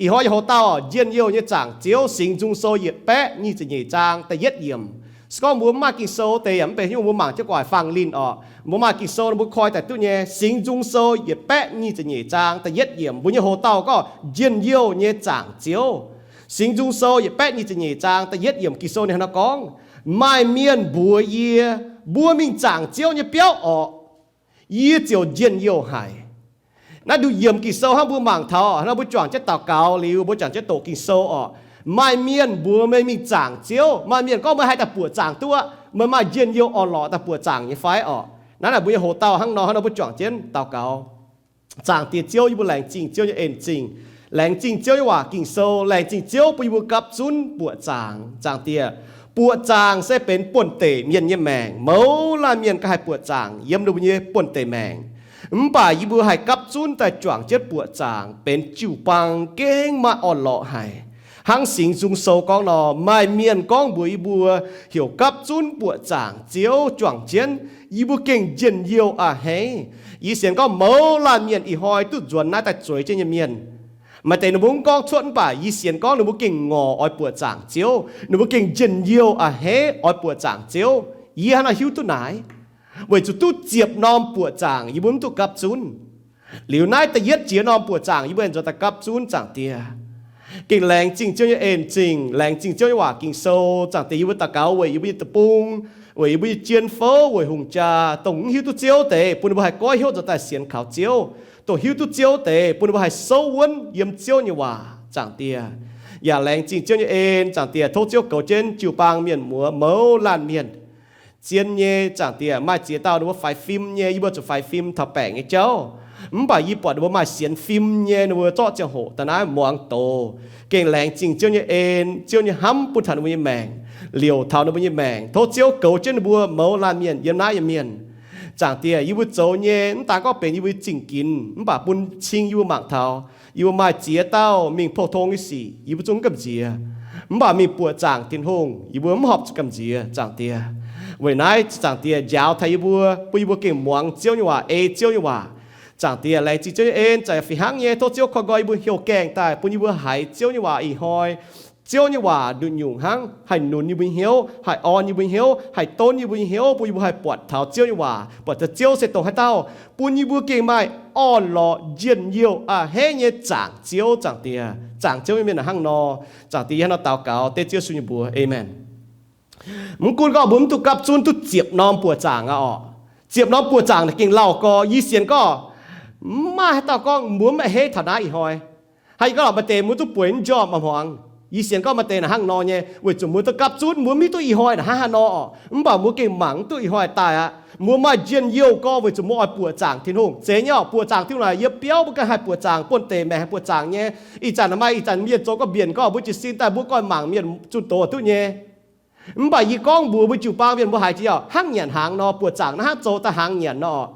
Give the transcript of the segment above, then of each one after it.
Ih hnoi yie houx-dauh Njien-Youh Nyei Zaangc Ziouv, Singx Nzung Sou yietc baeqv nyic ziepc nyeic zaang da'yietv yiemc. Se gorngv mbuo mv maaih Ging-Sou deix yaac mv benx, mbuo mangc jienv guaax fangx linh orqc. Mbuo maaih Ging-Sou, mbuo koi daaih duqv nyei. Singx Nzung Sou yietc baeqv nyic ziepc nyeic zaang da'yietv yiemc, mbuo nyei houx-dauh gorngv Njien-Youh Nyei Zaangc Ziouv. Singx Nzung Sou yietc baeqv nyic ziepc nyeic zaang da'yietv yiemc, Ging-Sou ninh hnangv naaiv gorngv, Maaih mienh mbuox yie, Mbuo mingh zaangc Ziouv nyei biauv orqc, yie ziouc njien-youh haic. Naaiv nduqc yiemc Ging-Sou hnangv mbuo mangc taux, hnangv mbuo juangc jienv daux gaux liuz, mbuo juangc jienv doqc Ging-Sou orqc, maaih mienh mbuox meih mingh zaangc Ziouv, maaih mienh gorngv meih haih daaih buoqc zaangc duqv, meih maaih njien-youh orn-lorqc daaih buoqc zaangc nyei fai orqc? Naaiv naaic mbuo nyei houx-dauh hnangv nor, hnangv nor mbuo juangc jienv daux gaux. Zaangc Diex Ziouv, yie mbuo laengz zingh Ziouv nyei en-zingh, laengz zingh Ziouv nyei waac Ging-Sou, laengz zingh Ziouv bun yie mbuo gapv zunv buoqc zaangc. Zaangc Diex, buoqc zaangc se benx buonv-deic mienh nyei maengc. Mouz laanh mienh ganh haih buoqc zaangc yiem ninh mbuo nyei buonv-deic maengc. Mv baac yie mbuo haih gapv zunv daaih juangc jienv buoqc zaangc benx jiu-baang gengh maaih orn-lorqc haic. Hnangv Singx Nzung Sou gorngv nor, maaih mienh gorngv mbuox yie mbuo, heuc gapv zunv buoqc zaangc Ziouv juangc jienv, yie mbuo gengh njien-youh a'hneiv. Yie sienx gorngv mouz laanh mienh ih hnoi duqv nzuonx naaiv daaih zueiz jienv nyei mienh, maaih deix ninh mbuo mv gorngv cuotv, mv baac yie sienx gorngv ninh mbuo gengh ngorc oix buoqc zaangc Ziouv, ninh mbuo gengh njien-youh a'hneiv oix buoqc zaangc Ziouv. Yie hnangv naaiv hiuv duqv naaic, weic zuqc duqv ziepc norm buoqc zaangc yie mbuo mv duqv gapv zunv. Liuz naaiv da'yietv jiex norm buoqc zaangc yie mbuo nzuonx daaih gapv zunv. Zaangc Diex, gengh laengz zingh Ziouv nyei en-zingh, laengz zingh Ziouv nyei waac Ging-Sou. Zaangc Diex, yie mbuo daux gaux weic yie mbuo nyei deic-bung, weic yie mbuo nyei jien-fouv, weic hungh jaa, dongh mv hiuv duqv Ziouv deix, bun ninh mbuo haih goiv hnyouv nzuonx daaih sienx kaux Ziouv. Dongh hiuv duqv Ziouv deix, bun ninh mbuo haih souv wuonv yiem Ziouv nyei waac. Zaangc Diex, yaac laengz zingh Ziouv nyei en. Zaangc Diex, tov Ziouv goux jienv jiu-baang mienh muoz mouz laanh mienh zien nyei. Zaangc Diex, maaih ziex dauh ninh mbuo faix fim nyei, yie mbuo zuqc faix fim taux baengc nyei jauv. Mv baac yie buatc ninh mbuo maaih sienx fim nyei, ninh mbuo zorqv ziangh hoc daaih naaiv muangx doz. Gengh laengz zingh Ziouv nyei en, Ziouv nyei hnamv bun taux ninh mbuo nyei maengc, liouc taux ninh mbuo nyei maengc. Tov Ziouv goux jienv ninh mbuo mouz laanh mienh yiem naaiv nyei mienh. Zaangc Diex, yie mbuo zoux nyei mv daan gorngv benx yie mbuo zingh ginx, mv baac bun cing yie mbuo mangc taux, yie mbuo maaih ziex dauh mingh pou-tong nyei sic yie mbuo zungv mv gamh nziex, mv baac mingh buoqc zaangc Tin-Hungh yie mbuo mv horpc zuqc gamh nziex. Zaangc Diex, weic naaiv Zaangc Diex njaaux taux yie mbuo, bun yie mbuo gengh muangx Ziouv nyei waac, ei Ziouv nyei waac. Zaangc Diex, laengz zingh Ziouv nyei en, za'gengh fih hnangv nyei, tov Ziouv koi nqoi yie mbuo heuc gaengh daaih bun yie mbuo haiz Ziouv nyei waac ih hnoi. Ziouv nyei waac nduqc nyungc hnangv haih nunz yie mbuo nyei hnyouv, haih orn yie mbuo nyei hnyouv, haih donv yie mbuo nyei hnyouv, bun yie mbuo haih buatc taux Ziouv nyei waac, buatc taux Ziouv se dongh haaix dauh, bun yie mbuo gengh maaih orn-lorqc njien-youh a'hneiv nyei zaangc Ziouv. Zaangc Diex, zaangc Ziouv nyei mienh hnangv nor. Zaangc Diex, yie hnangv nor daux gaux dengv Ziouv Yesu nyei mbuox, aamen. Mv gunv gorngv mbuo mv duqv gapv zunv duqv ziepc norm buoqc zaangc aqv orqc. Ziepc norm buoqc zaangc naaic gengh lauh gorx. Yie sienx gorngv mv maaih haaix dauh gorngv mbuo mv a'hneiv taux naaiv ih hnoi. Haaix gorngv lorqc, maaih deix mbuo duqv bueix mv njormh a'hmuangx. Yie sienx gorngv maaih deix naaic hnangv nor nyei, weic zuqc mbuo duqv gapv zunv, mbuo mv hiuv duqv ih hnoi naaic hnangv haaix nor orqc. Mv baac mbuo gengh mangc mv duqv ih hnoi daaih aqv. Mbuo maaih njien-youh gorx weic zuqc mbuo oix buoqc zaangc Tin-Hungh. Zeiz nyei orqc, buoqc zaangc Tin-Hungh naaic yiem biauv mbuo ganh haih buoqc zaangc, buonv-deic maengc haih buoqc zaangc nyei. Ih zanc maaih ih zanc mienh zoux gorqv-mbienc gorngv mbuo jiez sin daaih mbuo ganh mangc mienh zunh doz duqv nyei. Mv baac yie gorngv mbuox mbuo jiu-baang mienh mbuo haiz jiex orqc, hnangv nyanc hnaangx nor, buoqc zaangc naaiv hnangv zoux daaih hnaangx nyanc nor.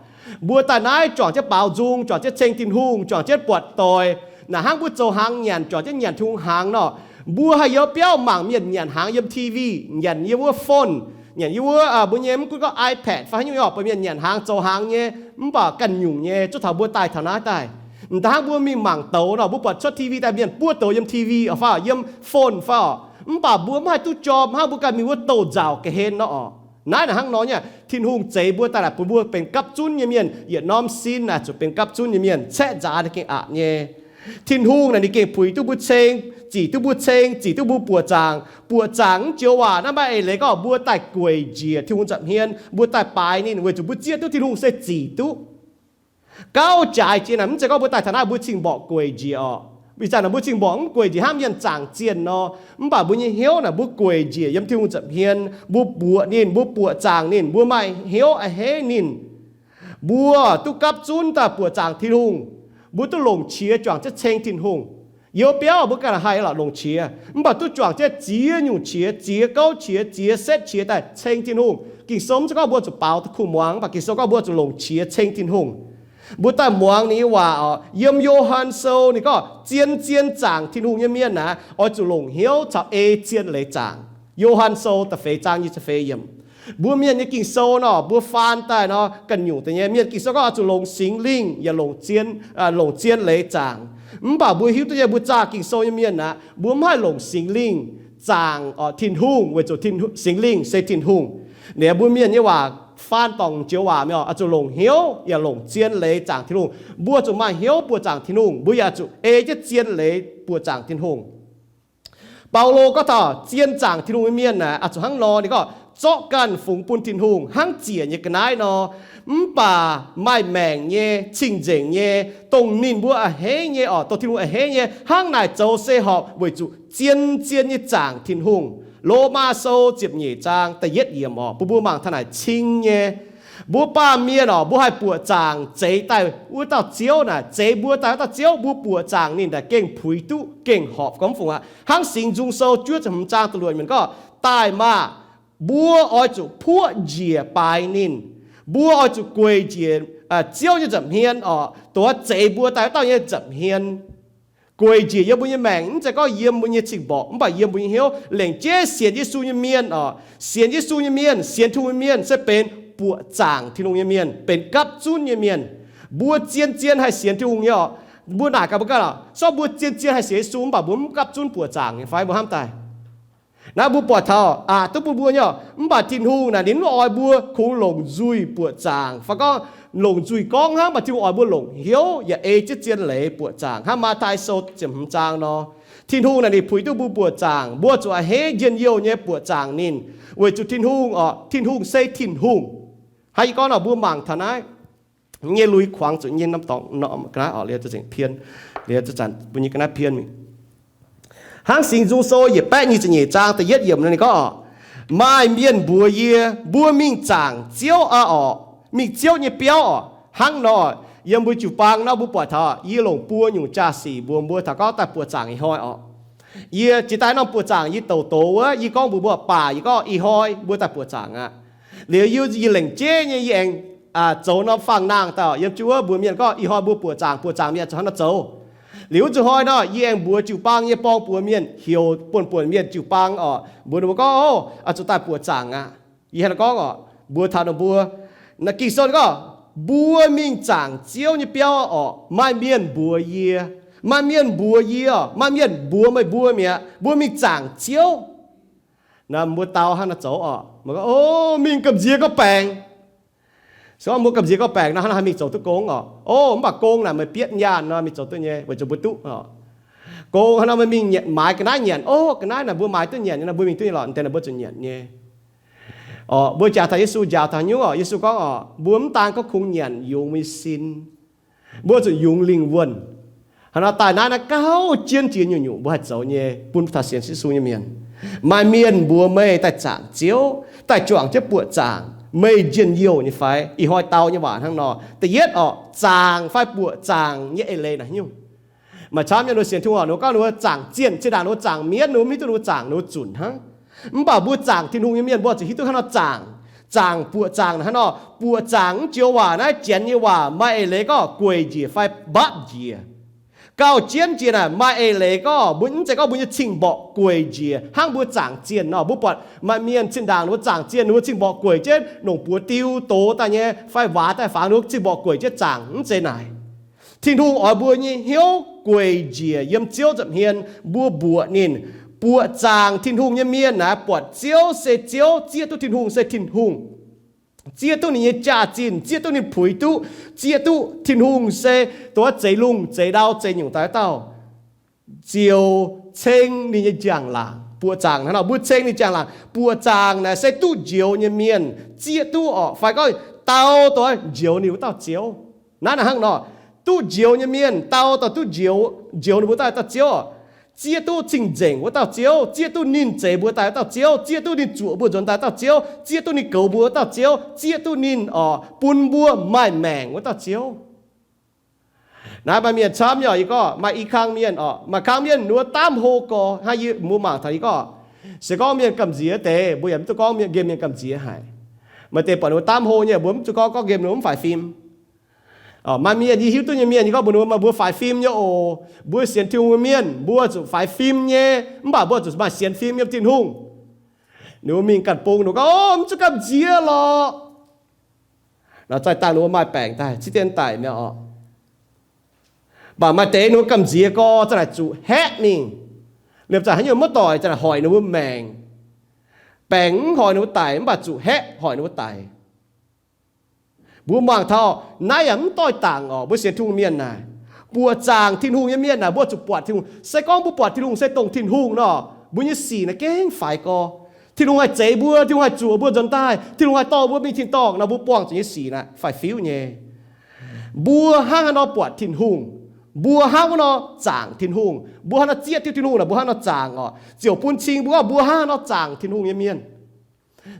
Mbuo daaih naaiv juangc jienv baaux nzung, juangc jienv ceng Tin-Hungh, juangc jienv buatc doic, naaic hnangv mbuo zoux hnaangx nyanc, juangc jienv nyanc Tin-Hungh hnaangx nor. Mbuo haih yiem biauv mangc mienh nyanc hnaangx yiem T V, nyanc yiem wuov phone, nyanc yiem wuov mbuo nyei mv gunv gorngv iPad fai haaix nyungc orqc, bun mienh nyanc hnaangx zoux hnaangx nyei, mv baac ganh nyungc nyei zuov taux mbuo daaih taux naaiv daaih. M'daaih hnangv mbuo mingh mangc douz nor, mbuo buatc cuotv T V daaih mienh buov douz yiem T V orqc fai yiem phone fai orqc. Mv baac mbuo mv haih duqv jorm hnangv mbuo ganh mingh wuov douz nzauc ga'hlen nor orqc. Naaiv naaic hnangv nor nyei, Tin-Hungh zeix mbuo daaih naaic bun mbuo benx gapv zunv nyei mienh, yietc norm sin naaic zuqc benx gapv zunv nyei mienh, caeqv nzaanx ninh gengh aqc nyei. Tin-Hungh naaic ninh gengh puix duqv mbuo ceng, zic duqv mbuo ceng, zic duqv mbuo buoqc zaangc. Buoqc zaangc mv joux waac naaiv maaih eix leiz gorngv mbuo daaih gueic njiec Tin-Hungh nza'hmien, mbuo daaih baaix ninh weic zuqc mbuo zieqv duqv Tin-Hungh se zic duqv. Gauh jaaix jiex naaic mv zeiz gorngv mbuo daaih taux naaiv mbuo cing-mborqc gueic njiec orqc. Ih zanc naaic mbuo cing-mborqc mv gueic njiec hnangv mienh zaangc zienh nor, mv baac mbuo nyei hnyouv naaic mbuo gueic njiec yiem Tin-Hungh nza'hmien, mbuo buoqc ninh, mbuo buoqc zaangc ninh, mbuo maaih hnyouv a'hneiv ninh. Mbuo duqv gapv zunv daaih buoqc zaangc Tin-Hungh. Mbuo duqv longc qiex juangc jienv ceng Tin-Hungh. Yiem biauv mbuo ganh haih lorqc longc qiex, mv baac duqv juangc jienv ziex nyungc qiex, ziex gouv qiex, ziex setv qiex daaih ceng Tin-Hungh. Ging-Sou mv zeiz gorngv mbuo zuqc baaux kuh muangx, mv baac Ging-Sou gorngv mbuo zuqc longc qiex ceng Tin-Hungh. Mbuo daaih muangx ninh nyei waac orqc, yiem Yo^han Sou ninh gorngv zien-zien zaangc Tin-Hungh nyei mienh naaic oix zuqc longc hnyouv caux ei zien leiz zaangc. Yo^han Sou da'feix zaang nyic ziepc feix yiemc. Mbuo mienh nyei Ging-Sou nor, mbuo faan daaih nor ganh nyungc deix nyei. Mienh Ging-Sou gorngv oix zuqc longc Singx Lingh yaac longc zien, longc zien leiz zaangc. Mv baac mbuo hiuv duqv nyei, mbuo zaah Ging-Sou nyei mienh aqv, mbuo mv haih longc Singx Lingh zaangc Tin-Hungh, weic zuqc Singx Lingh se Tin-Hungh. Liuz mbuo mienh nyei waac faan dorngc joux waac mienh oc, oix zuqc longc hnyouv yaac longc zien leiz zaangc Tin-Hungh. Mbuo zuqc maaih hnyouv buoqc zaangc Tin-Hungh, mbuo yaac zuqc ei jienv zien leiz buoqc zaangc Tin-Hungh. Baulo gorngv taux zien zaangc Tin-Hungh nyei mienh naaic, oix zuqc hnangv nor, ninh gorngv, zorqv ganh fungx bun Tin-Hungh hnangv ziec nyei ga'naaiv nor, mv baac maaih maengc nyei, cing-nzengc nyei, dongh ninh mbuo a'hneiv nyei oc, dongh Tin-Hungh a'hneiv nyei, hnangv naaic zoux se horpc weic zuqc zien-zien nyei zaangc Tin-Hungh. Lomaa Sou ziepc nyeic zaang da'yietv yiemc oc, bun mbuo mangc taux naaic cing nyei. Mbuo baamh mienh oc, mbuo haih buoqc zaangc zeix daaih wuov dauh Ziouv naaic, zeix mbuo daaih wuov dauh Ziouv, mbuo buoqc zaangc ninh naaic gengh puix duqv, gengh horpc gorngv fungc aqv. Hnangv Singx Nzung Sou juov ziepc hmz zaang da'luoqc yiemc gorngv, daaih maah! Mbuo oix zuqc puoqv njiec baaix ninh. Mbuo oix zuqc gueic njiec Ziouv nyei nza'hmien oc, dongh zeix mbuo daaih wuov dauh nyei nza'hmien. Gueic njiec yiem mbuo nyei maengc, mv zeiz gorngv yiem mbuo nyei cing-mborqc, mv baac yiem mbuo nyei hnyouv. Lengc jeiv sienx Yesu nyei mienh oc, sienx Yesu nyei mienh, sienx Tin-Hungh nyei mienh se benx buoqc zaangc Tin-Hungh nyei mienh, benx gapv zunv nyei mienh. Mbuo zien-zien haih sienx Tin-Hungh nyei oc. Mbuo naaic gaax mbuo ganh oc, se gorngv mbuo zien-zien haih sienx Yesu mv baac mbuo mv gapv zunv buoqc zaangc nyei fai mbuo hnamv daaih? Naaiv mbuo buatc taux aqc duqv bun mbuo nyei oc. Mv baac Tin-Hungh naaic ninh mv oix mbuo kungx longc nzuih buoqc zaangc fai gorngv longc nzuih gorngv hnangv, mv baac Tin-Hungh oix mbuo longc hnyouv yaac ei jienv zien leiz buoqc zaangc hnangv Matv^taai Sou ziepc hmz zaang nor. Tin-Hungh naaic ninh puix duqv mbuo buoqc zaangc, mbuo zuqc a'hneiv njien-youh nyei buoqc zaangc ninh, weic zuqc Tin-Hungh oc, Tin-Hungh se Tin-Hungh. Hnangv yie gorngv nor, mbuo mangc taux naaiv nyei lui-kuangx zuqc nyei norm dorngx norm ga'naaiv oc, liuz za'gengh pien, liuz za'gengh bun nyei ga'naaiv pien mingh. Hnangv Singx Nzung Sou yietc baeqv nyic ziepc nyeic zaang da'yietv yiemc nor ninh gorngv, maaih mienh mbuox yie, mbuo mingh zaangc Ziouv aqv orqc, mingh Ziouv nyei biauv orqc. Hnangv nor, yiem mbuo jiu-baang nor mbuo buatc taux yie longc buo nyungc jaa-sic mbuox mbuo taux gorngv daaih buoqc zaangc ih hnoi orqc. Yie jiex daaih norm buoqc zaangc yie douc doz wuov, yie gorngv mbuox mbuo baac yie gorngv ih hnoi mbuo daaih buoqc zaangc aqv. Liuz yie, yie lengc jeiv nyei yie aengx zoux norm fangx-nangh daaih yiem jienv wuov mbuox mienh gorngv ih hnoi mbuo buoqc zaangc, buoqc zaangc mienh zuqc hnangv naaiv zoux. Liuz wuov zuqc hnoi nor yie aengx mbuox jiu-baang nyei borng-buoz mienh heuc buonv-buonc mienh jiu-baang orqc, mbuox ninh mbuo gorngv, oc, zuqc daaih buoqc zaangc aqv. Yie hnangv naaiv gorngv orqc, mbuox taux ninh mbuo, naaiv Ging-Sou gorngv, mbuo mingh zaangc Ziouv nyei biauv orqc, maaih mienh mbuox yie, maaih mienh mbuox yie orqc, maaih mienh mbuox meih mbuo mi'aqv, mbuo mingh zaangc Ziouv. Naaiv mbuo dau hnangv naaiv zoux orqc, mbuo gorngv, oc, mingh gamh nziex gorngv baengc. Se gorngv mbuo gamh nziex gorngv baengc nor, hnangv naaiv haih mingh zoux duqv gong orqc. Oc, mv baac gong naaic meih bietv nyaanh nor mingh zoux duqv nyei, weic zuqc mbuo duqv oc. Gong hnangv nor meih mingh maaiz ga'naaiv nyanc, oc, ga'naaiv naaic mbuo maaiz duqv nyanc nyei nor, mbuo mingh duqv nyei lorqc, deix naaic mbuo zuqc nyanc nyei. Orqc, mbuo jaax taux Yesu njaaux taux haaix nyungc orqc? Yesu gorngv orqc, mbuo mv daan gorngv kungx nyanc yungz mbuo nyei sin, mbuo zuqc yungz lingh wuonh. Hnangv nor daaih naaiv naaiv gauh jienv jiex nyungc-nyungc mbuo haih zoux nyei bun taux sienx Yesu nyei mienh. Maaih mienh mbuox meih daaih zaangc Ziouv, daaih juangc jienv buoqc zaangc, meih njien-youh nyei fai? Ih hnoi dau nyei waac hnangv nor. Da'yietv orqc, zaangc fai buoqc zaangc nyei eix leiz naaic haaix nyungc? Maaih camv nyei ninh mbuo sienx Tin-Hungh orqc, ninh mbuo gorngv ninh mbuo zaangc zienh, zinh ndaangc ninh mbuo zaangc mienv, ninh mbuo mv hiuv duqv ninh mbuo zaangc ninh mbuo zunc hnangv. Mv baac mbuo zaangc Tin-Hungh nyei mienh mbuo zuqc hiuv duqv hnangv nor zaangc. Zaangc buoqc zaangc hnangv nor, buoqc zaangc mv joux waac naaiv, Janx nyei waac maaih eix leiz gorngv gueic njiec fai mbatv njiec. Gauh jienv jiex naaic maaih eix leiz gorngv mbuo mv zeiz gorngv mbuo nyei cing-mborqc gueic njiec hnangv mbuo zaangc zienh nor. Mbuo buatc maaih mienh zinh ndaangc ninh mbuo zaangc zienh, ninh mbuo cing-mborqc gueic jienv, longc buoz diu doz daaih nyei fai waac daaih fangx, ninh mbuo cing-mborqc gueic jienv zaangc. Mv zeiz naaic. Tin-Hungh oix mbuo nyei hnyouv gueic njiec yiem Ziouv nza'hmien, mbuo mbuoqc ninh. Buoqc zaangc Tin-Hungh nyei mienh naaic buatc Ziouv se Ziouv, zieqv duqv Tin-Hungh se Tin-Hungh, zieqv duqv ninh nyei jaax-zinh, zieqv duqv ninh puix duqv, zieqv duqv Tin-Hungh se dongh zeix lungh zeix ndau zeix nyungc daaih dauh, ziouc ceng ninh nyei njang-laangc. Buoqc zaangc hnangv nor, mbuo ceng ninh njang-laangc. Buoqc zaangc naaic se duqv njoux nyei mienh zieqv duqv orqc, fai gorngv dau dongh njoux ninh wuov dauh Ziouv. Naaiv naaic hnangv nor, duqv njoux nyei mienh dau dongh duqv njoux, njoux ninh mbuo dauh dauh Ziouv orqc. Zieqv duqv cing-nzengc wuov dauh Ziouv, zieqv duqv ninh zeix mbuo daaih wuov dauh Ziouv, zieqv duqv ninh zuoqc mbuo nzuonx daaih dauh Ziouv, zieqv duqv ninh goux mbuo wuov dauh Ziouv, zieqv duqv ninh orqc bun mbuo maaih maengc wuov dauh Ziouv. Naaiv maaih mienh camv nyei orqc, yie gorngv maaih i kang mienh orqc, maaih kang mienh ninh mbuo daamv hlo gorx hnangv yie mbuo mangc taux yie gorngv, se gorngv mienh gamh nziex deix mbuo yaac mv duqv gorngv mienh, nqemh mienh gamh nziex haic. Maaih deix buatc ninh mbuo daamv hlo nyei, mbuo mv zuqc gorngv, gorngv nqemh ninh mbuo mv faix fim. Maaih mienh yie hiuv duqv nyei mienh, yie gorngv mbuox ninh mbuo, maaih mbuo faix fim nyei oc. Mbuo sienx Tin-Hungh nyei mienh mbuo zuqc faix fim nyei, mv baac mbuo zuqc maaih sienx fim yiem Tin-Hungh. Ninh mbuo mingh ganh bung ninh mbuo gorngv, o, mv zuqc gamh nziex lorqc. Naaiv zaih dangh ninh mbuo maaih baengc daaih ciev dien daic mi'aqv orqc. Mv baac maaih deix ninh mbuo gamh nziex gorx za'naaic zuqc haeqv mingh. Liemh zanc haaix nyungc maiv doic za'naaic hoic ninh mbuo maengc. Baengc mv hoic ninh mbuo daic, mv baac zuqc haeqv hoic ninh mbuo daic. Mbuo mangc taux naaiv yaac mv doix dangc orqc. Mbuo sienx Tin-Hungh mienh naaic, buoqc zaangc Tin-Hungh nyei mienh naaic, mbuo zuqc buatc Tin-Hungh. Se gorngv mbuo buatc Tin-Hungh se dongh Tin-Hungh nor, mbuo nyei sic naaic gengh faix gorx. Tin-Hungh haih zeix mbuo, Tin-Hungh haih zuoqc mbuo nzuonx daaih, Tin-Hungh haih dorh mbuo mingh tin-dorngh nor, mbuo buangh zuqc nyei sic naaic faix-fiuv nyei. Mbuo hnangv haaix nor buatc Tin-Hungh, mbuo hnangv wuov nor zaangc Tin-Hungh. Mbuo hnangv nor zieqv duqv Tin-Hungh naaic, mbuo hnangv nor zaangc orqc. Ziouc bun cing mbuo, mbuo hnangv haaix nor zaangc Tin-Hungh nyei mienh.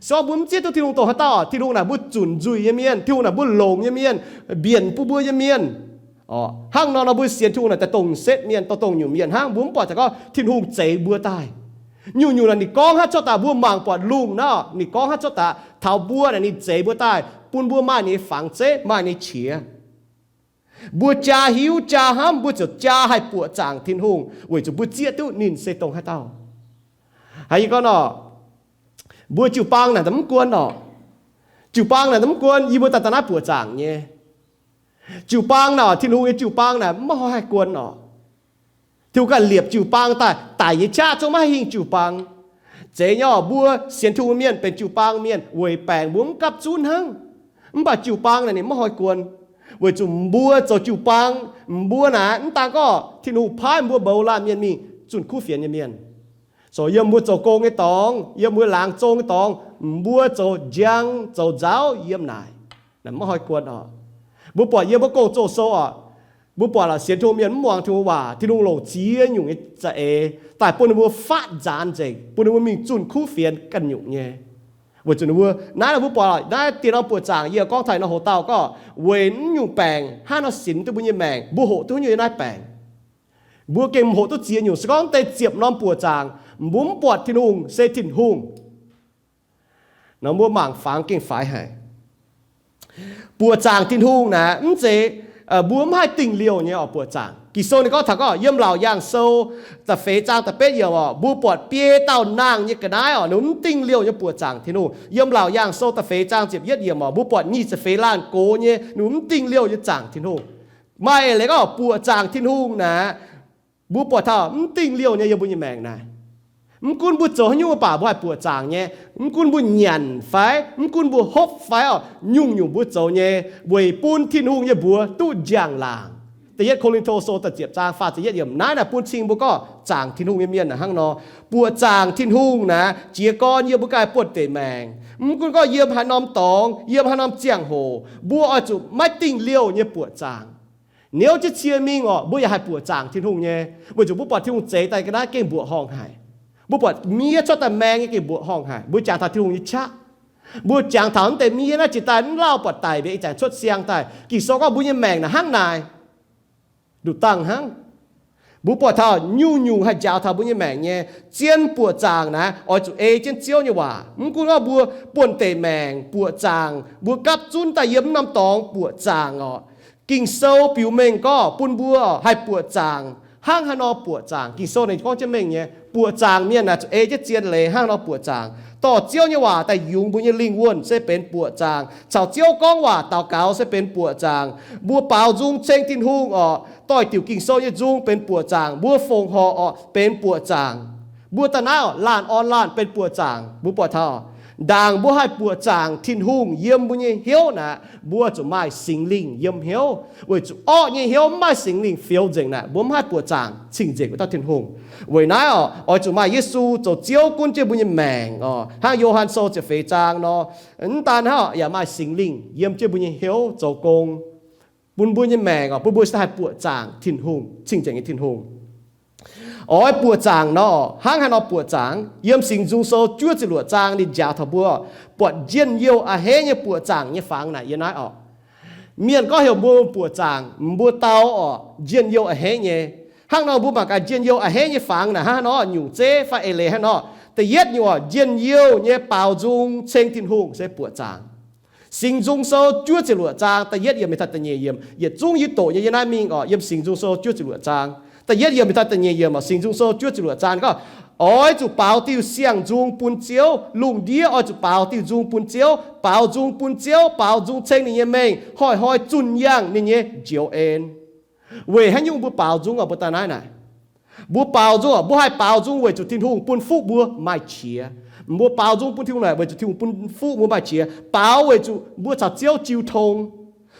Se gorngv mbuo mv zieqv duqv Tin-Hungh dongh haaix dauh, Tin-Hungh naaic mbuo zunc nzuih nyei mienh, Tin-Hungh naaic mbuo longx nyei mienh, mbienc bun mbuo nyei mienh. Hnangv nor nor mbuo sienx Tin-Hungh naaic daaih dongh setv mienh, dongh, dongh nyungc mienh hnangv. Mbuo mv buatc za'gengh gorngv Tin-Hungh zeix mbuo daaih. Nyungc-nyungc naaic ninh gorngv hnangv cuotv daaih, mbuo mangc buatc lungh naaic, ninh gorngv hnangv cuotv daaih taux mbuo naaic, ninh zeix mbuo daaih bun mbuo maaih ninh nyei fangx zeiv, maaih ninh nyei qiex. Mbuo jaa hiuv jaa hnamv, mbuo ziouc jaa haih buoqc zaangc Tin-Hungh weic zuqc mbuo zieqv duqv ninh se dongh haaix dauh. Haiz yie gorngv nor, mbuo jiu-baang naaic mv guon orqc. Jiu-baang naaic mv guon, yie mbuo daaih daaih naaiv buoqc zaangc nyei. Jiu-baang naaic, Tin-Hungh nyei jiu-baang naaic maiv haih guon orqc. Tin-Hungh ganh liepc jiu-baang daaih, daic nyei qaqv zungv maiv haih hingh jiu-baang. Zeiz nyei orqc, mbuo sienx Tin-Hungh mienh benx jiu-baang mienh weic baengc mbuo mv gapv zunv hnangv. Mv baac jiu-baang naaic ninh maiv haih guon, weic zuqc mbuo zoux jiu-baang, mbuo naaic mv daan gorngv Tin-Hungh paaiv mbuo mouz laanh mienh mingh zunh kuv fienx nyei mienh. Zoux yiem mbuo zoux gong nyei dorngx, yiem mbuo laangz zong nyei dorngx, mbuo zoux njang zoux nzaauv yiem naaic, maiv haih guon orqc. Mbuo buatc yiem mbuo gong-zoh sou orqc, mbuo buatc laaix sienx Tin-Hungh mienh mv muangx Tin-Hungh waac, Tin-Hungh longc ziex nyungc nyei za'eix daaih bun ninh mbuo fatv nzaanx nzengc, bun ninh mbuo mingh zunh kuv fienx ganh nyungc nyei. Weic zuqc ninh mbuo naaiv, mbuo buatc naaiv diex norm buoqc zaangc, yie gorngv taux nor, hoc dauh gorngv weic naaiv nyungc baengc hnangv nor sinx duqv mbuo nyei maengc, mbuo hoqc duqv nyei naaiv baengc. Mbuo gengh hoqc duqv ziex nyungc. Se gorngv deix ziepc norm buoqc zaangc mbuo mv buatc Tin-Hungh se Tin-Hungh nor, mbuo mangc fangx gengh faix haic. Buoqc zaangc Tin-Hungh naaic mv zeiz mbuo mv haih dingh liouh nyei orqc. Buoqc zaangc, Ging-Sou ninh gorngv taux gorngv yiem Laauc Yaangh Sou da'feix zaang da'betv yiemc orqc, mbuo buatc biei dauh nangh nyei ga'naaiv orqc, ninh mv dingh liouh nyei buoqc zaangc Tin-Hungh. Yiem Laauc Yaangh Sou da'feix zaang ziepc yietv yiemc orqc, mbuo buatc nyic ziepc feix laanh gox nyei, ninh mv dingh liouh nyei zaangc Tin-Hungh. Maaih leiz gorngv buoqc zaangc Tin-Hungh naaic, mbuo buatc taux mv dingh liouh nyei yiem mbuo nyei maengc naaic. Mv gunv mbuo zoux haaix nyungc mv baac mbuo haih buoqc zaangc nyei. Mv gunv mbuo nyanc fai mv gunv mbuo hopv fai orqc, nyungc-nyungc mbuo zoux nyei weic bun Tin-Hungh nyei mbuox duqv njang-laangc. Da'yietv Ko^lin^to Sou da'ziepc zaang faah ziepc yietv yiemc. Naaiv naaic bun cing mbuo gorngv zaangc Tin-Hungh nyei mienh naaic hnangv nor, buoqc zaangc Tin-Hungh naaic jiez gorn yiem mbuo ganh buonv-deic maengc. Mv gunv gorngv yiem haaix norm dorngx, yiem haaix norm ziangh hoc, mbuo oix zuqc maiv dingh liouh nyei buoqc zaangc. Niouv jienv cie mingh orqc, mbuo yaac haih buoqc zaangc Tin-Hungh nyei, weic zuqc mbuo buatc Tin-Hungh zeix daaih ga'naaiv gengh mbuoqc horngh haic. Mbuo buatc miev cuotv daaih maeng nyei gengh mbuoqc horngh haic. Mbuo jangx taux Tin-Hungh nyei qaqv. Mbuo jangx taux mv deix miev naaiv jiex daaih mv lauh buatc daic mbiauz ih zanc cuotv siang daaih. Ging-Sou gorngv mbuo nyei maengc naaic hnangv naaic, nduqc dangh hnangv. Mbuo buatc taux nyungc-nyungc haih njaaux taux mbuo nyei maengc nyei. Zien buoqc zaangc naaiv oix zuqc ei jienv Ziouv nyei waac. Mv gunv gorngv mbuo buonv-deic maengc buoqc zaangc, mbuo gapv zunv daaih yiem mv norm dorngx buoqc zaangc orqc, Ging-Sou biux mengh gorngv bun mbuo haih buoqc zaangc. Hnangv haaix nor buoqc zaangc? Ging-Sou ninh gorngv jienv mengh nyei, buoqc zaangc mienh naaic zuqc ei jienv zien leiz hnangv nor buoqc zaangc. Dorh Ziouv nyei waac daaih yungz mbuo nyei lingh wuonh se benx buoqc zaangc. Caux Ziouv gorngv waac daux gaux se benx buoqc zaangc. Mbuo baaux nzung ceng Tin-Hungh orqc, doix-diuc Ging-Sou nyei nzung benx buoqc zaangc. Mbuo fongc horc orqc benx buoqc zaangc. Mbuo da'naaiv orqc laanh orn laanh benx buoqc zaangc. Mbuo buatc taux ndaangc mbuo haih buoqc zaangc Tin-Hungh yiem mbuo nyei hnyouv naaic, mbuo zuqc maaih Singx Lingh yiem hnyouv, weic zuqc orqv nyei hnyouv mv maaih Singx Lingh fioux nzengc naaic, mbuo mv haih buoqc zaangc cing-nzengc wuov dauh Tin-Hungh. Weic naaiv orqc, oix zuqc maaih Yesu zoux Ziouv gunv jienv mbuo nyei maengc orqc. Hnangv Yo^han Sou ziepc feix zaang nor, mv daan hnangv orqc, yaac maaih Singx Lingh yiem jienv mbuo nyei hnyouv zoux gong bun mbuo nyei maengc orqc, bun mbuo se haih buoqc zaangc Tin-Hungh, cing-nzengc nyei Tin-Hungh. Oix buoqc zaangc nor, hnangv haaix nor buoqc zaangc? Yiem Singx Nzung Sou juov ziepc luoqc zaang ninh njaaux taux mbuo buatc njien-youh a'hneiv nyei buoqc zaangc nyei fangx naaic yiem naaiv orqc. Mienh gorngv heuc mbuo buoqc zaangc, mbuo dau orqc, njien-youh a'hneiv nyei. Hnangv nor mbuo mangc gaax njien-youh a'hneiv nyei fangx naaic hnangv haaix nor, nyungc zeiv fai eix leiz haaix nor. Da'yietv nyungc orqc, njien-youh nyei baaux nzung ceng Tin-Hungh se buoqc zaangc. Singx Nzung Sou juov ziepc luoqc zaang da'yietv yiemc mingh taux da'nyeic yiemc, yietc zungv yie doqc nyei yiem naaiv mingh orqc, yiem Singx Nzung Sou juov ziepc luoqc zaang da'yietv yiemc mingh taux da'nyeic yiemc orqc. Singx Nzung Sou juov ziepc luoqc zaang gorngv, oix zuqc baaux diuh siang-nzung bun Ziouv. Lungh ndiev oix zuqc baaux diuh nzung bun Ziouv, baaux nzung bun Ziouv, baaux nzung ceng ninh nyei mengh, hnoi-hnoi zunh yangh ninh nyei njoux en. Weic haaix nyungc mbuo baaux nzung oc? Mbuo daaih naaiv naaic, mbuo baaux nzung oc, mbuo haih baaux nzung weic zuqc Tin-Hungh bun fuqv mbuo maaih qiex. Mbuo baaux nzung bun Tin-Hungh naaic weic zuqc Tin-Hungh bun fuqv mbuo maaih qiex. Baaux weic zuqc mbuo caux Ziouv jiu tong.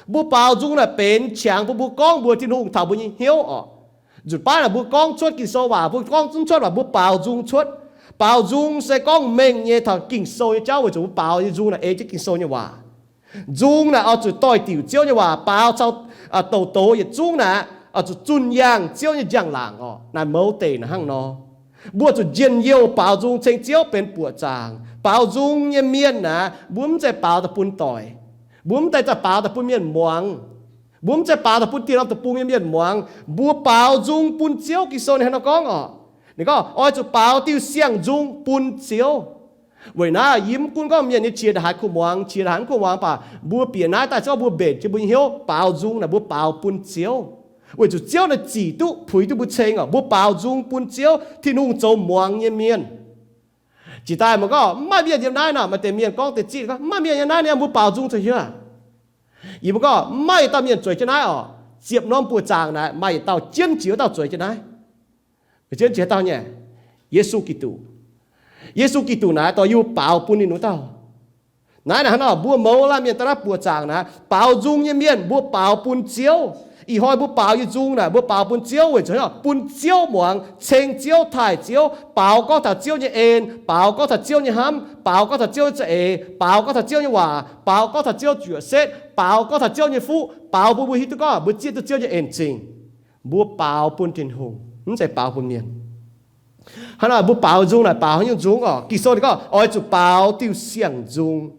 Mbuo baaux nzung naaic benx qangx bun mbuo gorngv mbuox Tin-Hungh taux mbuo nyei hnyouv oc. Nzunc baav naaic mbuo gorngv cuotv Ging-Sou waac, mbuo gorngv zungv cuotv waac, mbuo baaux nzung cuotv. Baaux nzung se gorngv mengh nyei taux Ging-Sou nyei jauv weic zuqc mbuo baaux nyei nzung naaic ei jienv Ging-Sou nyei waac. Nzung naaic oix zuqc doix-diuc Ziouv nyei waac, baaux caux douc doz yietc zungv naaic oix zuqc zunh yaangh Ziouv nyei njang-laangc oc. Naaic mouz deic naaic hnangv nor. Mbuo zuqc njien-youh baaux nzung ceng Ziouv benx buoqc zaangc. Baaux nzung nyei mienh naaic, mbuo mv zeiz baaux daaih bun doic. Mbuo mv zeiz daaih baaux daaih bun mienh muangx. Mbuo mv zeiz baaux daaih bun dieh norm deic-bung nyei mienh muangx. Mbuo baaux nzung bun Ziouv. Ging-Sou ninh hnangv nor gorngv oc. Ninh gorngv oix zuqc baaux diuh siang-nzung bun Ziouv. Weic naaiv yie mv gunv gorngv mienh nyei qiex ndongc haaix kuv muangx, qiex ndongc haaix mv kuv muangx, mv baac mbuo bieqc naaiv daaih se gorngv mbuo mbenc jienv mbuo nyei hnyouv baaux nzung naaic, mbuo baaux bun Ziouv. Weic zuqc Ziouv naaic zic duqv puix duqv mbuo ceng oc. Mbuo baaux nzung bun Ziouv, Tin-Hungh zoux muangx nyei mienh. Jiex daaih mbuo gorngv mv maaih mienh yiem naaiv nor, maaih deix mienh gorngv deix ziqv gorngv mv maaih mienh yiem naaiv ni, mbuo baaux nzung cuotv hiuv aqv. Yie mbuo gorngv mv maaih yietc dauh mienh zueiz jienv naaiv oc. Ziepc norm buoqc zaangc naaic maaih yietc dauh jienv jiex wuov dauh zueiz jienv naaiv. Jienv jiex dauh nyei, Yesu Giduc. Yesu Giduc naaic dorh yie mbuo baaux bun ninh wuov dauh. Naaiv naaic hnangv nor, mbuo mouz laanh mienh daaih naaiv buoqc zaangc naaic, baaux nzung nyei mienh mbuo baaux bun Ziouv. Ih hnoi mbuo baaux nyei nzung naaic mbuo baaux bun Ziouv weic zuqc bun Ziouv muangx, ceng Ziouv, taaih Ziouv, baaux gorngv taux Ziouv nyei en, baaux gorngv taux Ziouv nyei hnamv, baaux gorngv taux Ziouv nyei za'eix, baaux gorngv taux Ziouv nyei waac, baaux gorngv taux Ziouv juoqc setv, baaux gorngv taux Ziouv nyei fuqv, baaux bun mbuo hiuv duqv gorngv mbuo zieqv duqv Ziouv nyei en-zingh. Mbuo baaux bun Tin-Hungh, mv zeiz baaux bun mienh. Hnangv naaic mbuo baaux nzung naaic baaux haaix nyungc nzung oc? Ging-Sou ninh gorngv oix zuqc baaux diuh siang-nzung.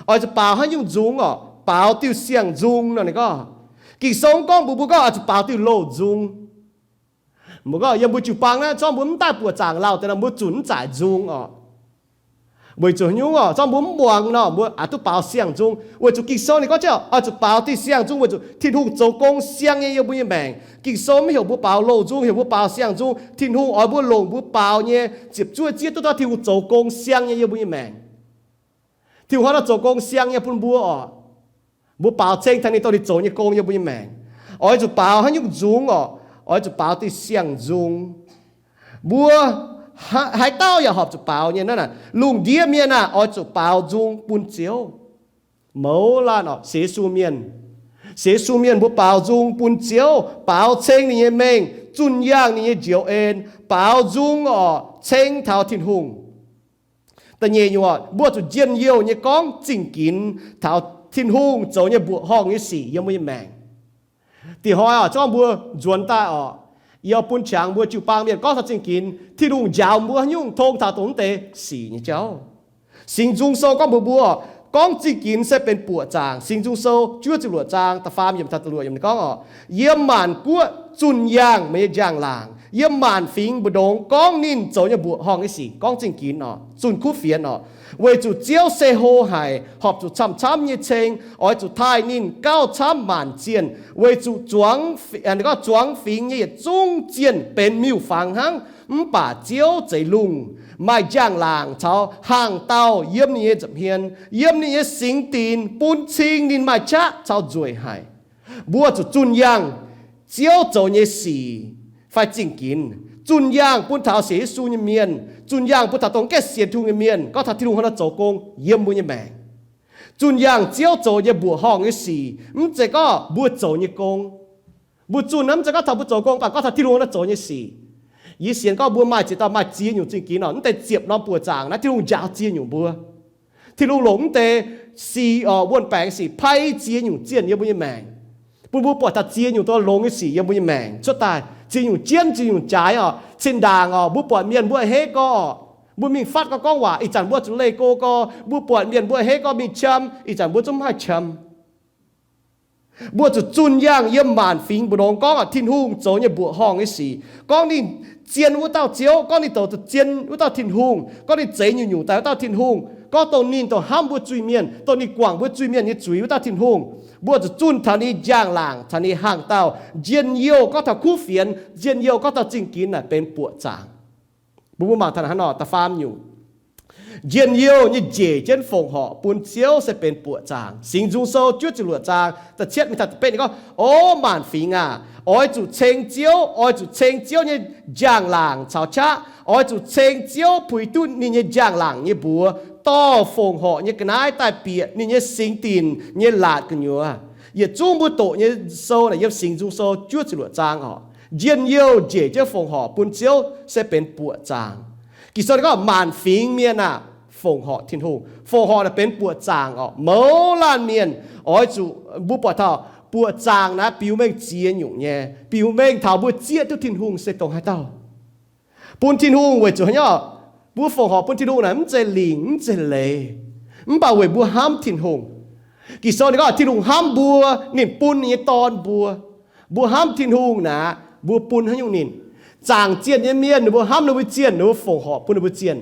Oix zuqc baaux haaix nyungc nzung oc? Baaux diuh siang-nzung nor ninh gorngv. Ging-Sou mv gorngv mbuox mbuo gorngv oix zuqc baaux diuh louh nzung. Mbuo gorngv yiem mbuo jiu-baang naaiv zorngv mbuo mv daaih buoqc zaangc lauh deix nor mbuo zunc mv zaaic nzung oc. Weic zuqc haaix nyungc oc? Zorngv mbuo mv muangx nor mbuo aqc duqv baaux siang-nzung. Weic zuqc Ging-Sou ninh gorngv jienv oix zuqc baaux diuh siang-nzung weic zuqc Tin-Hungh zoux gong siang nyei yiem mbuo nyei maengc. Ging-Sou mv heuc mbuo baaux louh nzung, heuc mbuo baaux siang-nzung. Tin-Hungh oix mbuo longc mbuo baaux nyei ziepc zuoqv zieqv duqv daaih Tin-Hungh zoux gong siang nyei yiem mbuo nyei maengc. Tin-Hungh hnangv naaiv zoux gong siang nyei bun mbuo oc. Mbuo baaux ceng taux ninh, dongh ninh zoux nyei gong yiem mbuo nyei maengc. Oix zuqc baaux haaix nyungc nzung oc? Oix zuqc baaux diuh siang-nzung. Mbuo haaix dauh yaac horpc zuqc baaux nyei. Naaiv naaic lungh ndiev mienh aah! Oix zuqc baaux nzung bun Ziouv. Mouz laanh oc, sienx Yesu mienh, sienx Yesu mienh mbuo baaux nzung bun Ziouv, baaux ceng ninh nyei mengh, zunh yaangh ninh nyei njoux en, baaux nzung oc, ceng taux Tin-Hungh. Da'nyeic nyungc oc, mbuo zuqc njien-youh nyei gorngv zingh ginx taux Tin-Hungh zoux nyei mbuoqc horngh nyei sic yiem mbuo nyei maengc. Diex hnoi oc, zorngv mbuo nzuonx daaih oc, yie bun qangx mbuo jiu-baang mienh gorngv taux zingh ginx, Tin-Hungh njaaux mbuo haaix nyungc tong taux dongh mv deix sic nyei jauv. Singx Nzung Sou gorngv mbuox mbuo, gorngv zingh ginx se benx buoqc zaangc. Singx Nzung Sou juov ziepc luoqc zaang da'faam yiemc taux da'luoqc yiemc ninh gorngv oc, yiem maanc guoqv zunh yaangh meih nyei njang-laangc, yiem maanc fingx mbu'ndongx gorngv ninh zoux nyei mbuoqc horngh nyei sic, gorngv zingh ginx oc, zunh kuv fienx oc. Weic zuqc Ziouv se hlo haic, horpc zuqc camv-camv nyei ceng, oix zuqc taaih ninh gauh camv maanc zienh, weic zuqc zuangx, gorngv zuangx fingx nyei yietc zungv zienh benx miuc-fangx hnangv. Mv baac Ziouv zeix lungh, maaih njang-laangc caux hnaangx-daauh yiem ninh nyei nza'hmien, yiem ninh nyei singx dinc, bun cing ninh maaih qaqv caux nzueic haic. Mbuo zuqc zunh yaangh Ziouv zoux nyei sic fai zingh ginx, zunh yaangh bun taux sienx Yesu nyei mienh, zunh yaangh bun taux dongh gaengh sienx Tin-Hungh nyei mienh, gorngv taux Tin-Hungh hnangv naaiv zoux gong yiem mbuo nyei maengc. Zunh yaangh Ziouv zoux nyei mbuoqc horngh nyei sic, mv zeiz gorngv mbuo zoux nyei gong. Mbuo zunh naaiv mv zeiz gorngv taux mbuo zoux gong, mv baac gorngv taux Tin-Hungh naaiv zoux nyei sic. Yie sienx gorngv mbuo maaih ziex dauh maaih ziex nyungc zingh ginx oc, mv deix ziepc norm buoqc zaangc naaiv Tin-Hungh njaaux ziex nyungc mbuo. Tin-Hungh longc mv deix sic oc, wuon-baengx sic pai ziex nyungc zienh yiem mbuo nyei maengc, bun mbuo buatc taux ziex nyungc dongh longx nyei sic yiem mbuo nyei maengc cuotv daaih. Ziex nyungc jienv, ziex nyungc jaaix oc. Cin-ndaangc oc, mbuo buatc mienh mbuo a'hneiv gorx, mbuo mingh fatv gorx gorngv waac, ih zanc mbuo zuqc leih go gorx. Mbuo buatc mienh mbuo a'hneiv gorx mingh qam, ih zanc mbuo zungv mv haih qam. Mbuo zuqc zunh yaangh yiem maanc fingx mbu'ndongx gorngv oc, Tin-Hungh zoux nyei mbuoqc horngh nyei sic, gorngv ninh zien wuov dauh Ziouv, gorngv ninh douc zien wuov dauh Tin-Hungh, gorngv ninh zeix nyungc-nyungc daaih wuov dauh Tin-Hungh, gorngv dongh ninh dongh hnamv mbuo zuiz-mienh, dongh ninh guangc mbuo zuiz-mienh nyei zuiz wuov dauh Tin-Hungh. Mbuo zuqc zunh taux ninh njang-laangc, taux ninh hnaangx-daauh, njien-youh gorngv taux kuv fienx, njien-youh gorngv taux zingh ginx naaic benx buoqc zaangc. Mbuo mbuo mangc taux hnangv nor da'faam nyungc. Njien-youh nyei njiec jienv fongc horc bun Ziouv se benx buoqc zaangc. Singx Nzung Sou juov ziepc luoqc zaang da'cietv mingh taux da'betv ninh gorngv, O maanc fingx aah! Oix zuqc ceng Ziouv, oix zuqc ceng Ziouv nyei njang-laangc caux qaqv. Oix zuqc ceng Ziouv puix duqv ninh nyei njang-laangc nyei mbuox, dorh fongc horc nyei ga'naaiv daaih bieqc ninh nyei singx dinc nyei laatc gu'nyuoz. Yietc zungv mbuo doqc nyei sou naaic yiem Singx Nzung Sou juov ziepc luoqc zaang oc. Njien-youh njiec jienv fongc horc bun Ziouv se benx buoqc zaangc. Ging-Sou ninh gorngv maanc fingx mienh aah! Fongc horc Tin-Hungh. Fongc horc naaic benx buoqc zaangc oc. Mouz laanh mienh oix zuqc, mbuo buatc taux buoqc zaangc naaic biux mengh ziex nyungc nyei. Biux mengh taux mbuo zieqv duqv Tin-Hungh se dongh haaix dauh. Bun Tin-Hungh weic zuqc haaix nyungc? Mbuo fongc horc bun Tin-Hungh naaic mv zeiz lingc mv zeiz leiz, mv baac weic mbuo hnamv Tin-Hungh. Ging-Sou ninh gorngv Tin-Hungh hnamv mbuo, ninh bun ninh nyei Dorn mbuo. Mbuo hnamv Tin-Hungh naaic, mbuo bun haaix nyungc ninh? Zaangc zienh nyei mienh ninh mbuo hnamv ninh mbuo zienh, ninh mbuo fongc horc bun ninh mbuo zienh.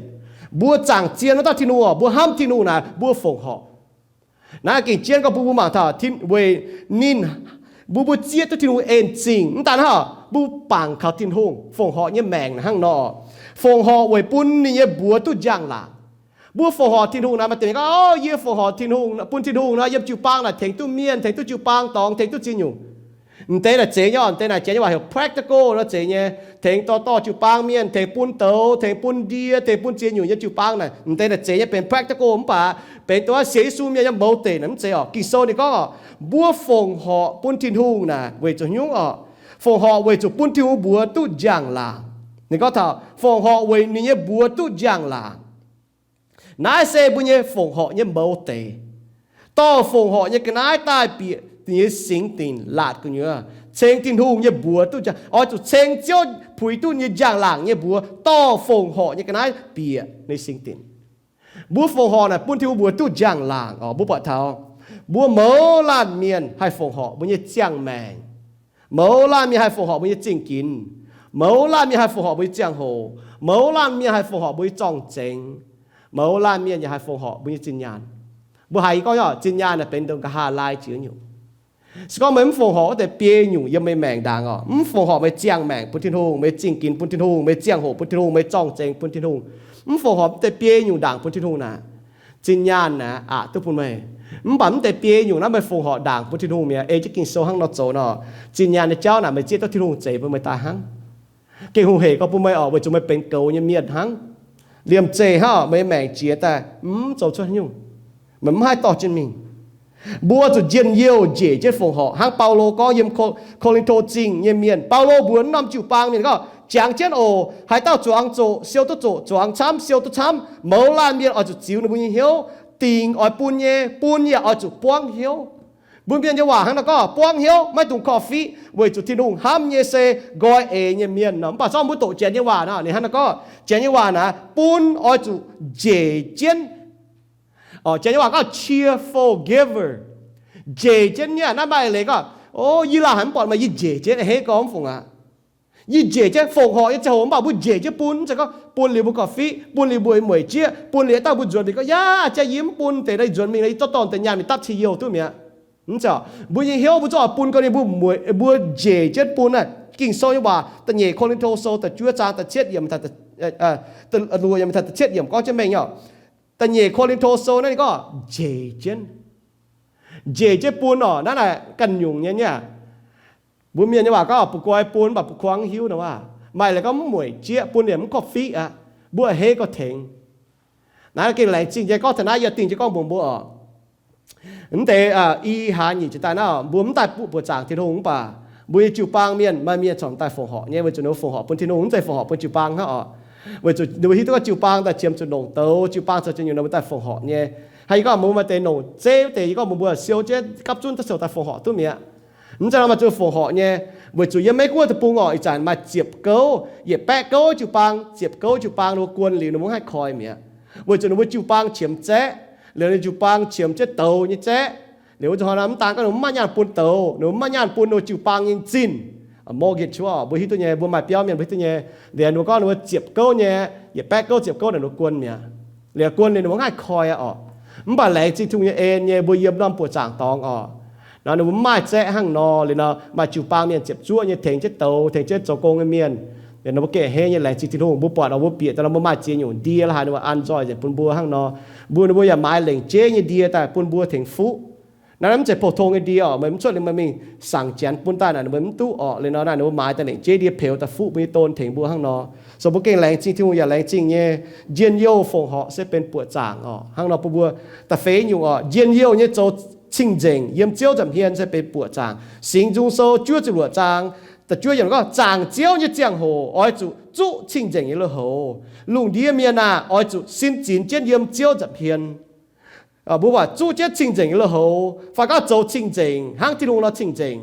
Mbuo zaangc zienh wuov dauh Tin-Hungh oc, mbuo hnamv Tin-Hungh naaic, mbuo fongc horc. Naaiv gengh jienv gorngv bun mbuo mangc taux weic ninh, mbuo, mbuo zieqv duqv Tin-Hungh en zingh. Mv daan hnangv, mbuo bangc kaux Tin-Hungh fongc horc nyei maengc hnangv nor. Fongc horc weic bun ninh nyei mbuox duqv njang-laangc. Mbuo fongc horc Tin-Hungh naaic, maaih deix gorngv, O, yie fongc horc Tin-Hungh, bun Tin-Hungh nor, yiem jiu-baang naaic tengx duqv mienh, tengx duqv jiu-baang dorngx, tengx duqv ziex nyungc. M'deix naaic zeiz nyei, m'deix naaic Janx nyei waac heuc practical nor, zeiz nyei. Tengx dorh dorh jiu-baang mienh, tengx bun douz, tengx bun ndie, tengx bun ziex nyungc yiem jiu-baang naaic. M'deix naaic zeiz nyei benx practical, mv baac benx dongh sienx Yesu mienh yiem mouz deic naaic mv zeiz oc. Ging-Sou ninh gorngv oc, mbuo fongc horc bun Tin-Hungh naaic weic zuqc nyungc oc. Fongc horc weic zuqc bun Tin-Hungh mbuox duqv njang-laangc. Ninh gorngv taux fongc horc weic ninh nyei mbuox duqv njang-laangc. Naaiv se mbuo nyei fongc horc nyei mouz deix. Dorh fongc horc nyei ga'naaiv daaih bieqc ninh nyei singx dinc laatc gu'nyuoz, ceng Tin-Hungh nyei mbuox duqv njang, oix zuqc ceng Ziouv puix duqv nyei njang-laangc nyei mbuox, dorh fongc horc nyei ga'naaiv bieqc ninh singx dinc. Mbuo fongc horc naaic bun Tin-Hungh mbuox duqv njang-laangc oc. Mbuo buatc taux mbuo mouz laanh mienh haih fongc horc mbuo nyei ziangh maengc. Mouz laanh mienh haih fongc horc mbuo nyei zingh ginx. Mouz laanh mienh haih fongc horc mbuo nyei ziangh hoc. Mouz laanh mienh haih fongc horc mbuo nyei zorng-zengx. Mouz laanh mienh yaac haih fongc horc mbuo nyei zinh nyaanh. Mbuo haiz gorngv, zinh nyaanh naaic benx dongh nqa'haav laai jiex nyungc. Se gorngv meih mv fongc horc wuov deix biei nyungc yiem meih maengc ndaangc oc, mv fongc horc meih ziangh maengc bun Tin-Hungh, meih zingh ginx bun Tin-Hungh, meih ziangh hoc bun Tin-Hungh, meih zorng-zengx bun Tin-Hungh, mv fongc horc wuov deix biei nyungc ndaangc bun Tin-Hungh naaic, zinh nyaanh naaic aqc duqv bun meih. Mv baac wuov deix biei nyungc naaiv meih fongc horc ndaangc bun Tin-Hungh mi'aqv. Ei jienv Ging-Sou hnangv nor zoux nor, zinh nyaanh nyei jauv naaic meih zieqv duqv Tin-Hungh zeix bun meih daaih hnangv. Gengh hungh hec gorx bun meih oc, weic zuqc meih benx goux nyei mienh hnangv. Liemh zeih hnangv meih maengc jiex daaih mv zoux cuotv nyungc, meih mv haih dorh jienv mingh. Mbuo zuqc njien-youh njiec jienv fongc horc hnangv Baulo gorngv yiem Ko— Ko^lin^to Zingh nyei mienh. Baulo mbuox wuov norm jiu-baang mienh gorngv, Jangx jienv oc. Haaix dauh zuangx zoqc, siou duqv zoqc, zuangx camv, siou duqv camv. Mouz laanh mienh oix zuqc ziux ninh mbuo nyei hnyouv. Dingc oix bun nyei, bun yaac oix zuqc buangv hnyouv. Mbuo Mienh nyei waac hnangv naaiv gorngv, buangv hnyouv, maiv dungx korv-fiqv, weic zuqc Tin-Hungh hnamv nyei se nqoi eix nyei mienh nor. Mv baac zorqv mbuo doqc Janx nyei waac nor, ninh hnangv naaiv gorngv, Janx nyei waac naaic, bun oix zuqc njiec jienv. Janx nyei waac gorngv cheerful giver. Njiec jienv nyei. Naaiv maaih leiz gorngv, O, yie laanh haic mv buatc meih, yie njiec jienv a'hneiv gorx mv fungc aqv. Yie njiec jienv fongc horc nyei ziangh hoc mv baac mbuo njiec jienv bun, mv zeiz gorngv bun liuz mbuo korv-fiqv, bun liuz mbuo mueic jieqv, bun liuz dauh mbuo nzuonx mingh gorngv, Yaac jaa yie mv bun deix, nzuonx mingh nor yie zorqv dorh deix nyaanh mingh dapv cei youh duqv mi'aqv. Mv zeiz oc. Mbuo nyei hnyouv mbuo zorqv oix bun gorngv ninh mbuo mueic, mbuo njiec jienv bun naaiv. Ging-Sou nyei waac da'nyeic Ko^lin^to Sou da'juov zaang da'cietv yiemc, luoqc yiemc taux da'cietv yiemc gorngv jienv mengh nyei oc. Da'nyeic Ko^lin^to Sou naaiv ninh gorngv njiec jienv, njiec jienv bun oc. Naaiv naaic ganh nyungc nyei nyei. Mbuo Mienh nyei waac gorngv, Ba'guaix bun mv baac ba'kuangx mv hiuv nor. Maaih leiz gorngv mv mueic jieqv, bun liuz mv korv-fiqv aqv, mbuo a'hneiv gorx tengx. Naaiv gengh laengz zingh nyei gorngv taux naaiv, yie dingh jienv gorngv mbuox mbuo oc. Mv deix i hlaax nyic jiex daaih naaiv, mbuo mv daaih buoqc zaangc Tin-Hungh mv baac mbuo nyei jiu-baang mienh, maaih mienh corc daaih fongc horc nyei, weic zuqc ninh mbuo fongc horc bun Tin-Hungh, mv zeiz fongc horc bun jiu-baang hnangv oc. Weic zuqc ninh mbuo hiuv duqv gorngv jiu-baang daaih qiemx zuqc longc douz, jiu-baang zoux jiex nyungc nor mbuo daaih fongc horc nyei. Hnangv yie gorngv mbuo maaih deix longc zeiv wuov deix, yie gorngv mbuo mbuo siou jienv gapv zunv daaih ziouc daaih fongc horc duqv mi'aqv. Mv zeiz nor maaih zuqc fongc horc nyei, weic zuqc yiem Meiv Guoqv deic-bung oc, ih zanc maaih ziepc gouv yietc baeqv gouv jiu-baang, ziepc gouv jiu-baang ninh mbuo guon liuz ninh mbuo mv haih koi mi'aqv. Weic zuqc ninh mbuo jiu-baang qiemx zaeqv, liuz ninh jiu-baang qiemx jienv douz nyei zaeqv. Liuz wuov zanc hnoi mv daan gorngv ninh mbuo mv maaih nyaanh bun douz, ninh mbuo mv maaih nyaanh bun ninh mbuo jiu-baang nyei zinh. Mortgage, mbuo hiuv duqv nyei, mbuo maaih biauv mienh mbuo hiuv duqv nyei. Liuz ninh mbuo gorngv ninh mbuo ziepc gouv nyei, yietc baeqv gouv ziepc gouv naaic ninh mbuo guon mi'aqv. Liuz guon liuz ninh mbuo mv haih koi aqv oc. Mv baac laengz zingh Tin-Hungh nyei en nyei, mbuo yiem norm buoqc zaangc dorngx oc. Nor ninh mbuo mv maaih zaeqv hnangv nor, liuz nor maaih jiu-baang mienh ziepc zuoqv nyei tengx jienv douz, tengx jienv zoux gong nyei mienh. Ninh mbuo gengh a'hneiv nyei, laengz zingh Tin-Hungh. Mbuo buatc nor, mbuo bieqc daaih nor, mbuo maaih ziex nyungc ndie la'haaix, ninh mbuo an nzoih nzengc bun mbuo hnangv nor. Mbuo, ninh mbuo yaac maaiz lengc jeiv nyei ndie daaih bun mbuo tengx fuqv. Naaiv mv zeiz pou-tong nyei ndie orqc, meih mv cuotv liuz meih mingh saangc janx bun daaih naaic, ninh mbuo mv duqv orqc. Liuz nor naaic, ninh mbuo maaiz daaih lengc jeiv ndie peux daaih fuqv mbuo nyei don tengx mbuo hnangv nor. So mbuo gengh laengz zingh Tin-Hungh, yaac laengz zingh nyei njien-youh fongc horc se benx buoqc zaangc orqc. Hnangv nor bun mbuo da'feix nyungc orqc, njien-youh nyei zoux cing-nzengc yiem Ziouv nza'hmien se benx buoqc zaangc. Singx Nzung Sou juov ziepc luoqc zaang da'juov yiemc gorngv, zaangc Ziouv nyei ziangh hoc oix zuqc zuqv cing-nzengc nyei lui-houx. Lungh ndiev mienh aah! Oix zuqc sin zinx jienv yiem Ziouv nza'hmien. Mbuo buatc zuqv jienv cing-nzengc nyei lui-houx, fai gorngv zoux cing-nzengc hnangv Tin-Hungh nor cing-nzengc.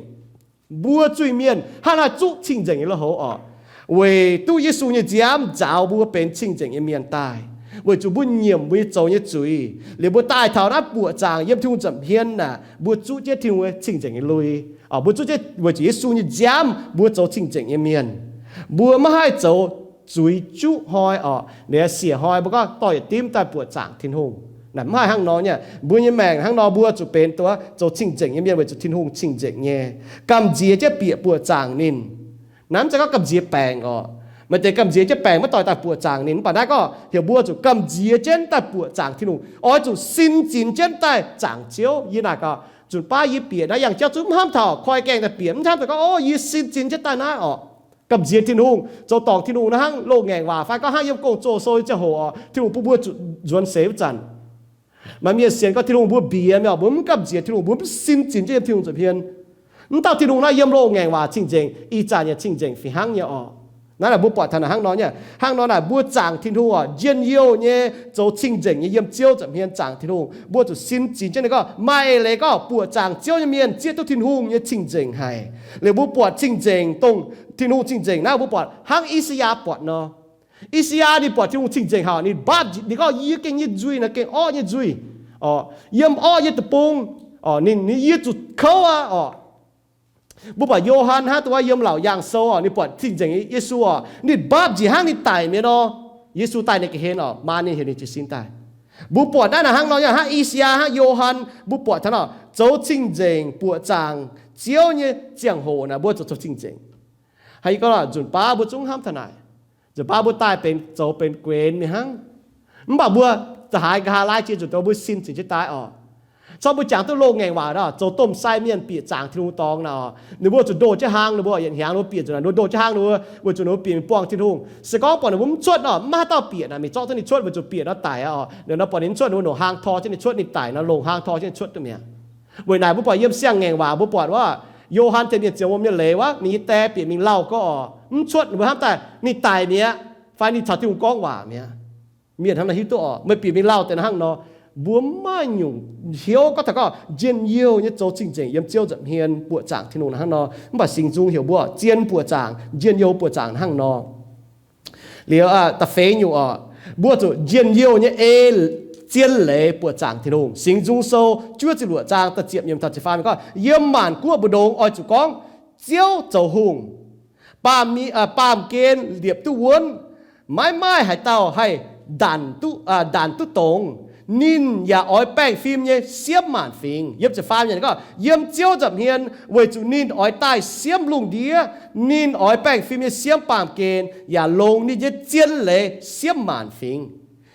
Mbuo zuiz-mienh hnangv naaiv zuqv cing-nzengc nyei lui-houx orqc, weic duqv Yesu nyei nziaamv nzaaux mbuo benx cing-nzengc nyei mienh daaih, weic zuqc mbuo nyiemc mbuo nyei zoux nyei zuiz, liuz mbuo daaih taux naaiv buoqc zaangc yiem Tin-Hungh nza'hmien aah, mbuo zuqv jienv Tin-Hungh cing-nzengc nyei lui. Mbuo zuqv jienv weic zuqc Yesu nyei nziaamv mbuo zoux cing-nzengc nyei mienh. Mbuo maiv haih zoux zuiz juqv hnoi orqc, liuz siec hnoi mbuo gorngv dorh yietc dimv daaih buoqc zaangc Tin-Hungh. Naaic mv haih hnangv nor nyei. Mbuo nyei maengc hnangv nor, mbuo zuqc benx duqv zoux cing-nzengc nyei mienh weic zuqc Tin-Hungh cing-nzengc nyei. Gamh nziex jienv bieqc buoqc zaangc ninh. Naaiv mv zeiz gorngv gamh nziex baengc orqc. Maaih deix gamh nziex jienv baengc maiv doix daaih buoqc zaangc ninh, mv baac naaiv gorngv heuc mbuo zuqc gamh nziex jienv daaih buoqc zaangc Tin-Hungh, oix zuqc sin zinx jienv daaih zaangc Ziouv. Yie naaic gaax, nzunc baav yie bieqc naaiv yangh jauv zungv mv hnamv taux koi gaengh daaih bieqc, mv hnamv daaih gorngv, o, yie sin zinx jienv daaih naaiv orqc. Gamh nziex Tin-Hungh, zoux dorngc Tin-Hungh naaiv hnangv loz-ngaengc waac fai gorngv hnangv yiem gong-zoh sou nyei ziangh hoc orqc, Tin-Hungh bun mbuo zuqc nzuonx seix wuov zanc. Maaih mienh sienx gorngv Tin-Hungh mbuo mbienx orqc, mbuo mv gamh nziex Tin-Hungh, mbuo mv sin zinx jienv yiem Tin-Hungh nza'hmien. Mv dauh Tin-Hungh naaiv yiem loz-ngaengc waac cing-nzengc, ih zanc yaac cingh nzengc fih hnangv nyei orqc. Naaiv naaic mbuo buatc taux naaic hnangv nor nyei. Hnangv nor naaic mbuo zaangc Tin-Hungh orqc, njien-youh nyei, zoux cing-nzengc nyei yiem Ziouv nza'hmien zaangc Tin-Hungh. Mbuo zuqc sin zinx jienv ninh gorngv, maaih eix leiz gorngv buoqc zaangc Ziouv nyei mienh zieqv duqv Tin-Hungh nyei cing-nzengc haic. Liuz mbuo buatc cing-nzengc, dongh Tin-Hungh cing-nzengc naaiv mbuo buatc hnangv I^saa^yaa buatc nor. I^saa^yaa ninh buatc Tin-Hungh cing-nzengc haic, ninh mbaapv, ninh gorngv, yie gengh nyei nzuih naaic gengh orqv nyei nzuih, yiem orqv nyei deic-bung, ninh, yie zuqc kouv aqv orqc. Mbuo buatc Yo^han hnangv, dongh wuov yiem Laauc Yaangh Sou orqc, ninh buatc cing-nzengc Yesu orqc, ninh mbaapv njiec hnangv ninh daic mi'aqv nor. Yesu daaih ninh ga'hlen orqc, maan ninh heuc ninh jiez sin daaih. Mbuo buatc naaiv naaic hnangv nor, hnangv I^saa^yaa, hnangv Yo^han, mbuo buatc taux nor zoux cing-nzengc buoqc zaangc Ziouv nyei ziangh hoc naaic mbuo zuqc zoux cing-nzengc. Hnangv yie gorngv nzunc baav mbuo zungv hnamv taux naaic, nzunc baav mbuo daaih benx zoux benx guenx mingh hnangv. Mv baac mbuo za'haaix nqa'haav laai jiex nzunc dongh mbuo sin zinx jienv daaih orqc. Corc mbuo jangx duqv loz-ngaengc waac nor, zoux domh sai mienh bieqc zaangc Tin-Hungh dorngx naaic orqc, ninh mbuo zuqc ndoh jienv hlang, ninh mbuo yietc hnyangx ninh mbuo bieqc nzunc naaic, ninh mbuo ndoh jienv hlang, ninh mbuo weic zuqc ninh mbuo bieqc mingh buangh Tin-Hungh. Se gorngv buatc ninh mbuo mv cuotv nor, maiv haaix dauh bieqc naaic, mingh zorqv duqv ninh cuotv weic zuqc bieqc nor daic aqv orqc. Ninh nor buatc ninh mv cuotv, ninh mbuo longc hlang tor jienv ninh cuotv, ninh daic nor longc hlang tor jienv ninh cuotv duqv mi'aqv. Weic naaic mbuo buatc yiem siang-ngaengc waac mbuo buatc wuov, Yo^han tengx mienh ziouc wuom nyei leiz wuov, ninh nyei die bieqc mingh lauh gorngv orqc, mv cuotv, ninh mbuo hnamv daaih ninh daic mi'aqv, fai ninh caux Tin-Hungh gorngv waac mi'aqv. Mienh hnangv naaic hiuv duqv orqc, meih bieqc mingh lauh deix hnangv nor. Mbuo mv maaih nyungc hnyouv gorngv taux gorngv njien-youh nyei zoux cing-nzengc yiem Ziouv nza'hmien buoqc zaangc Tin-Hungh hnangv nor. Mv baac Singx Nzung heuc mbuo zien buoqc zaangc, njien-youh buoqc zaangc hnangv nor. Liuz da'feix nyungc orqc, mbuo zuqc njien-youh nyei ei zien leiz buoqc zaangc Tin-Hungh. Singx Nzung Sou juov ziepc luoqc zaang da'ziepc yiemc taux ziepc faam gorngv, yiem maanc guoqv mbu'ndongx oix zuqc gorngv, Ziouv zoux hungh. Baamh, baamh gen liepc duqv wuonv, maiv maaih haaix dauh haih ndanc duqv dongz. Ninh yaac oix baengh fim nyei siemv maanc fingx. Yiem ziepc faam gorngv, yiem Ziouv nza'hmien, weic zuqc ninh oix daaih siemv lungh ndiev. Ninh oix baengh fim nyei siemv baamh gen, yaac longx ninh nyei zien leiz siemv maanc fingx.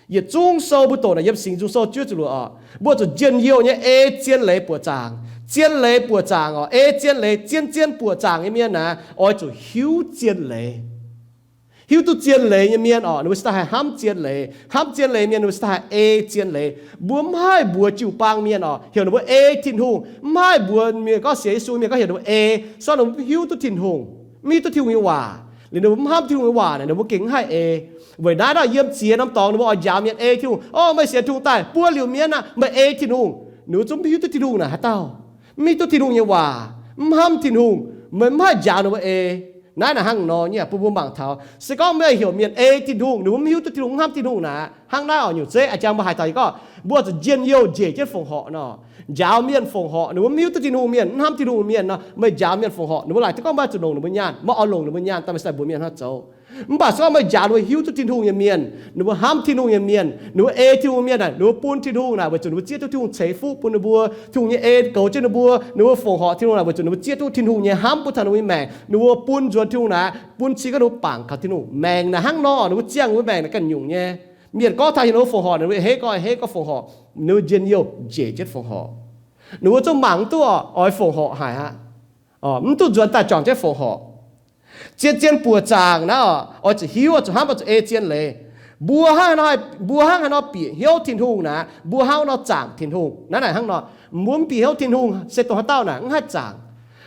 Yietc zungv sou mbuo doqc naaic yiem Singx Nzung Sou juov ziepc luoqc orqc, mbuo zuqc njien-youh nyei ei zien leiz buoqc zaangc. Zien leiz buoqc zaangc orqc, ei zien leiz, zien-zien buoqc zaangc nyei mienh naaic, oix zuqc hiuv zien leiz. Hiuv duqv zien leiz nyei mienh orqc, ninh mbuo cingx daaih haih hnamv zien leiz. Hnamv zien leiz mienh, ninh mbuo cingx daaih haih ei zien leiz. Mbuo mv haih mbuox jiu-baang mienh orqc, heuc ninh mbuo ei Tin-Hungh. Mv haih mbuox mienh gorngv sienx Yesu mienh gorngv heuc ninh mbuo ei, se gorngv ninh mbuo mv hiuv duqv Tin-Hungh, mv hiuv duqv Tin-Hungh nyei waac, liuz ninh mbuo mv hnamv Tin-Hungh nyei waac naaic, ninh mbuo gengh mv haih ei. Weic naaiv nor, yiem ziex norm dorngx ninh mbuo oix njaaux mienh ei Tin-Hungh. O, meih sienx Tin-Hungh daaih buo liuz mienv aqv, meih ei Tin-Hungh. Ninh mbuo zungv mv hiuv duqv Tin-Hungh naaic haaix dauh, mv hiuv duqv Tin-Hungh nyei waac, mv hnamv Tin-Hungh, meih mv haih njaaux ninh mbuo ei. Naaiv naaic hnangv nor nyei, bun mbuo mangc taux, se gorngv meih heuc mienh ei Tin-Hungh, ninh mbuo mv hiuv duqv Tin-Hungh, mv hnamv Tin-Hungh naaic, hnangv naaiv oix nyungc zeiv a'jang mbuo haaix taux yie gorngv, mbuo zuqc njien-youh njiec jienv fongc horc nor, njaaux mienh fongc horc, ninh mbuo mv hiuv duqv Tin-Hungh, mienh mv hnamv Tin-Hungh mienh nor, meih njaaux mienh fongc horc, ninh mbuo laaic duqv gorngv meih zuqc longc ninh mbuo nyaanh, maiv oix longc ninh mbuo nyaanh daaih meih sai mbuox mienh hnangv zoux. Mv baac se gorngv meih njaaux ninh mbuo hiuv duqv Tin-Hungh nyei mienh, ninh mbuo hnamv Tin-Hungh nyei mienh, ninh mbuo ei Tin-Hungh mienh naaic, ninh mbuo bun Tin-Hungh naaic, weic zuqc ninh mbuo zieqv duqv Tin-Hungh ceix fuqv bun ninh mbuo, Tin-Hungh nyei en goux jienv ninh mbuo, ninh mbuo fongc horc Tin-Hungh naaic, weic zuqc ninh mbuo zieqv duqv Tin-Hungh nyei hnamv bun taux ninh mbuo nyei maengc, ninh mbuo bun nzuonx Tin-Hungh naaic, bun cing gorngv ninh mbuo bangc kaux Tin-Hungh. Maengc naaic hnangv nor, ninh mbuo ziangh ninh mbuo maengc naaic ganh nyungc nyei. Mienh gorngv taux heuc ninh mbuo fongc horc, ninh mbuo a'hneiv gorngv a'hneiv gorngv fongc horc, ninh mbuo njien-youh njiec jienv fongc horc. Ninh mbuo zungv mangc mv duqv oix fongc horc haic aqv. Mv duqv nzuonx daaih juangc jienv fongc horc. Zien-zien buoqc zaangc naaiv oix zuqc hiuv, oix zuqc hnamv, oix zuqc ei zien leiz. Mbuo hnangv, mbuo hnangv haaix nor bieqc hnyouv Tin-Hungh naaic, mbuo hnangv nor zaangc Tin-Hungh. Naaiv naaic hnangv nor, mbuo mv bieqc hnyouv Tin-Hungh se dongh haaix dauh naaic mv haih zaangc.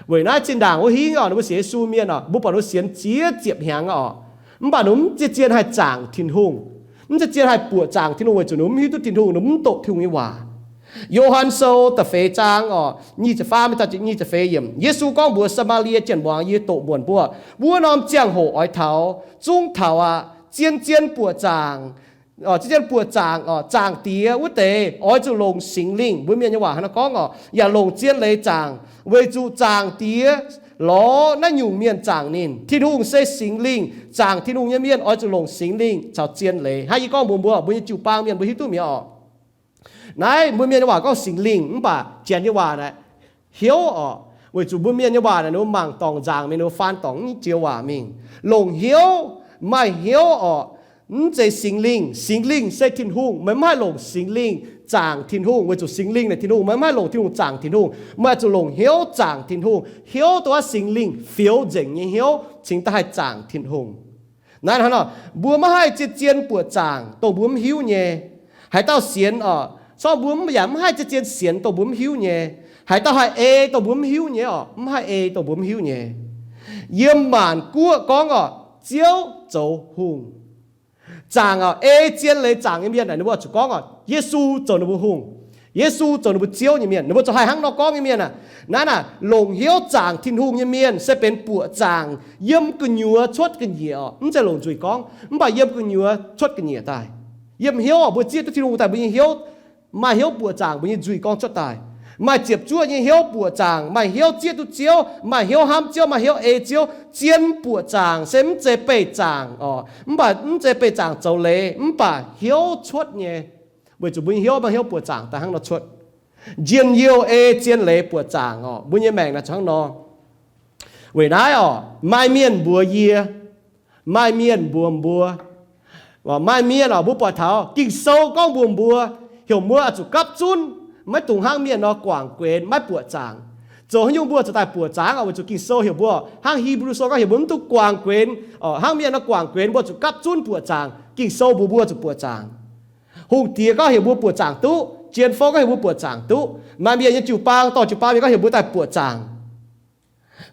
Weic naaiv zinh ndaangc wuov hingv oc, ninh mbuo sienx Yesu mienh oc, mbuo buatc ninh mbuo sienx jiex ziepc hnyangx oc, mv baac ninh mbuo mv zien-zien haih zaangc Tin-Hungh. Mv zien-zien haih buoqc zaangc Tin-Hungh weic zuqc ninh mbuo mv hiuv duqv Tin-Hungh, ninh mbuo mv doqc Tin-Hungh nyei waac. Yo^han Sou da'feix zaang oc, nyic ziepc faam mingh taux nyic ziepc feix yiemc, Yesu gorngv mbuox Saa^maa^lie Janx-muangz, Yie doqc muonc mbuo, wuov norm ziangh hoc oix taux, zungv taux aqv. Zien-zien buoqc zaangc, zien-zien buoqc zaangc, zaangc Diex wuov deix oix zuqc longc Singx Lingh, mbuo mienh nyei waac hnangv naaiv gorngv oc, yaac longc zien leiz zaangc, weic zuqc zaangc Diex lorz naaiv nyungc mienh zaangc ninh. Tin-Hungh se Singx Lingh, zaangc Tin-Hungh nyei mienh oix zuqc longc Singx Lingh caux zien leiz. Hnangv yie gorngv mbuox mbuo, mbuo nyei jiu-baang mienh mbuo hiuv duqv mi'aqv oc. Naaiv mbuo mienh nyei waac gorngv Singx Lingh, mv baac Janx nyei waac naaic hnyouv oc. Weic zuqc mbuo mienh nyei waac naaic ninh mbuo mangc dorngc nzaangc mingh, ninh mbuo faan dorngc mv joux waac mingh. Longc hnyouv, maaih hnyouv oc. Mv zeiz Singx Lingh. Singx Lingh se Tin-Hungh. Meih mv haih longc Singx Lingh zaangc Tin-Hungh, weic zuqc Singx Lingh naaic Tin-Hungh. Meih mv haih longc Tin-Hungh zaangc Tin-Hungh. Meih oix zuqc longc hnyouv zaangc Tin-Hungh. Hnyouv dongh wuov Singx Lingh fioux nzengc nyei hnyouv cingx daaih haih zaangc Tin-Hungh. Naaiv hnangv nor, mbuo maiv haih zien-zien buoqc zaangc dongh mbuo mv hiuv nyei. Haaix dauh sienx oc, corc mbuo yaac mv haih zien-zien sienx dongh mbuo mv hiuv nyei. Haaix dauh haih ei dongh mbuo mv hiuv nyei oc, mv haih ei dongh mbuo mv hiuv nyei. Yiem Maanc Guoqv gorngv oc, Ziouv zoux hungh. Zaangc oc, ei zien leiz zaangc nyei mienh naaic, ninh mbuo zuqc gorngv oc, Yesu zoux ninh mbuo hungh. Yesu zoux ninh mbuo Ziouv nyei mienh. Ninh mbuo zuqc haih hnangv nor gorngv nyei mienh aac. Naaiv naaic, longc hnyouv zaangc Tin-Hungh nyei mienh se benx buoqc zaangc yiem gu'nyuoz cuotv ga'nyiec oc. Mv zeiz longc nzuih gorngv, mv baac yiem gu'nyuoz cuotv ga'nyiec daaih. Yiem hnyouv oc, mbuo zieqv duqv Tin-Hungh daaih mbuo nyei hnyouv, maaih hnyouv buoqc zaangc mbuo nyei nzuih gorngv cuotv daaih. Maaih ziepc zuoqv nyei hnyouv buoqc zaangc, maaih hnyouv zieqv duqv Ziouv, maaih hnyouv hnamv Ziouv, maaih hnyouv ei Ziouv. Zien buoqc zaangc se mv zeiz beih zaangc oc, mv baac mv zeiz beih zaangc zoux leiz, mv baac hnyouv cuotv nyei. Weic zuqc mbuo nyei hnyouv maaih hnyouv buoqc zaangc daaih hnangv nor cuotv. Njien-youh ei zien leiz buoqc zaangc oc, mbuo nyei maengc naaic zuqc hnangv nor. Weic naaiv oc, maaih mienh mbuox yie, maaih mienh mbuox mbuo, maaih mienh oc, mbuo buatc taux Ging-Sou gorngv mbuox mbuo, heuc mbuo oix zuqc gapv zunv, maiv dungx hnangv mienh nor guangc guenx, maiv buoqc zaangc. Zoux haaix nyungc mbuo zuqc daaih buoqc zaangc oc? Weic zuqc Ging-Sou heuc mbuo, hnangv Hipv^lu Sou gorngv heuc mbuo mv dungx guangc guenx oc, hnangv mienh nor guangc guenx, mbuo zuqc gapv zunv buoqc zaangc. Ging-Sou mbuox mbuo zuqc buoqc zaangc. Hungh diex gorngv heuc mbuo buoqc zaangc duqv, jien fouv gorngv heuc mbuo buoqc zaangc duqv, maaih mienh nyei jiu-baang, dorh jiu-baang mienh gorngv heuc mbuo daaih buoqc zaangc.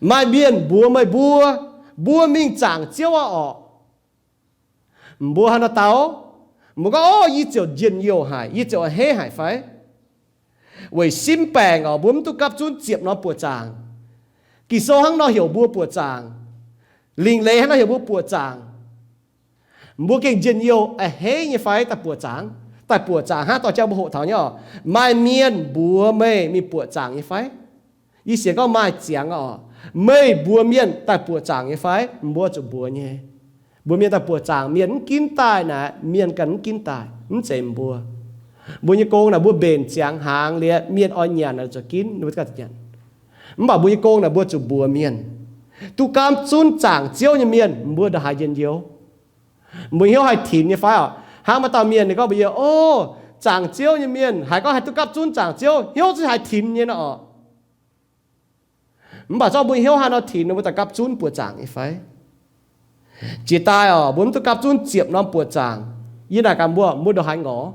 Maaih mienh mbuox meih mbuo, mbuo mingh zaangc Ziouv aqv orqc. Mbuo haaix nor dau? Mbuo gorngv, Ov, yie ziouc njien-youh haic, yie ziouc a'hneiv haic fai? Weic sin baengc oc, mbuo mv duqv gapv zunv ziepc norm buoqc zaangc. Ging-Sou hnangv nor heuc mbuo buoqc zaangc. Lingc leiz hnangv nor heuc mbuo buoqc zaangc. Mbuo gengh njien-youh a'hneiv nyei fai daaih buoqc zaangc? Daaih buoqc zaangc hnangv dorh jangx mbuo hoqc taux nyei oc. Maaih mienh mbuox meih mingh buoqc zaangc nyei fai? Yie sienx gorngv maaih ziangx oc. Meih mbuox mienh daaih buoqc zaangc nyei fai? Mbuo zuqc mbuox nyei. Mbuox mienh daaih buoqc zaangc, mienh mv ginv daaih naaic, mienh ganh mv ginv daaih, mv zeiz mbuo. Mbuo nyei gong naaic mbuo mbenc ziangx hnaangx liuz, mienh oix nyanc naaic zuqc ginv, mv baac mbuo nyei gong naaic mbuo zuqc mbuox mienh. Duqv gapv zunv zaangc Ziouv nyei mienh, mbuo ndongc haaix njien-youh? Mbuo hnyouv haih tinx nyei fai oc? Hnangv maaih dauh mienh ninh gorngv mbuox yie, Ov, zaangc Ziouv nyei mienh, haiz gorngv haih duqv gapv zunv zaangc Ziouv, hnyouv zungv haih tinx nyei nor oc. Mv baac zorqv mbuo hnyouv haaix nor tinx, mbuo daaih gapv zunv buoqc zaangc nyei fai? Jiex daaih oc, mbuo mv duqv gapv zunv ziepc norm buoqc zaangc. Yie naaic gaax mbuo, mbuo ndongc haaix ngorc?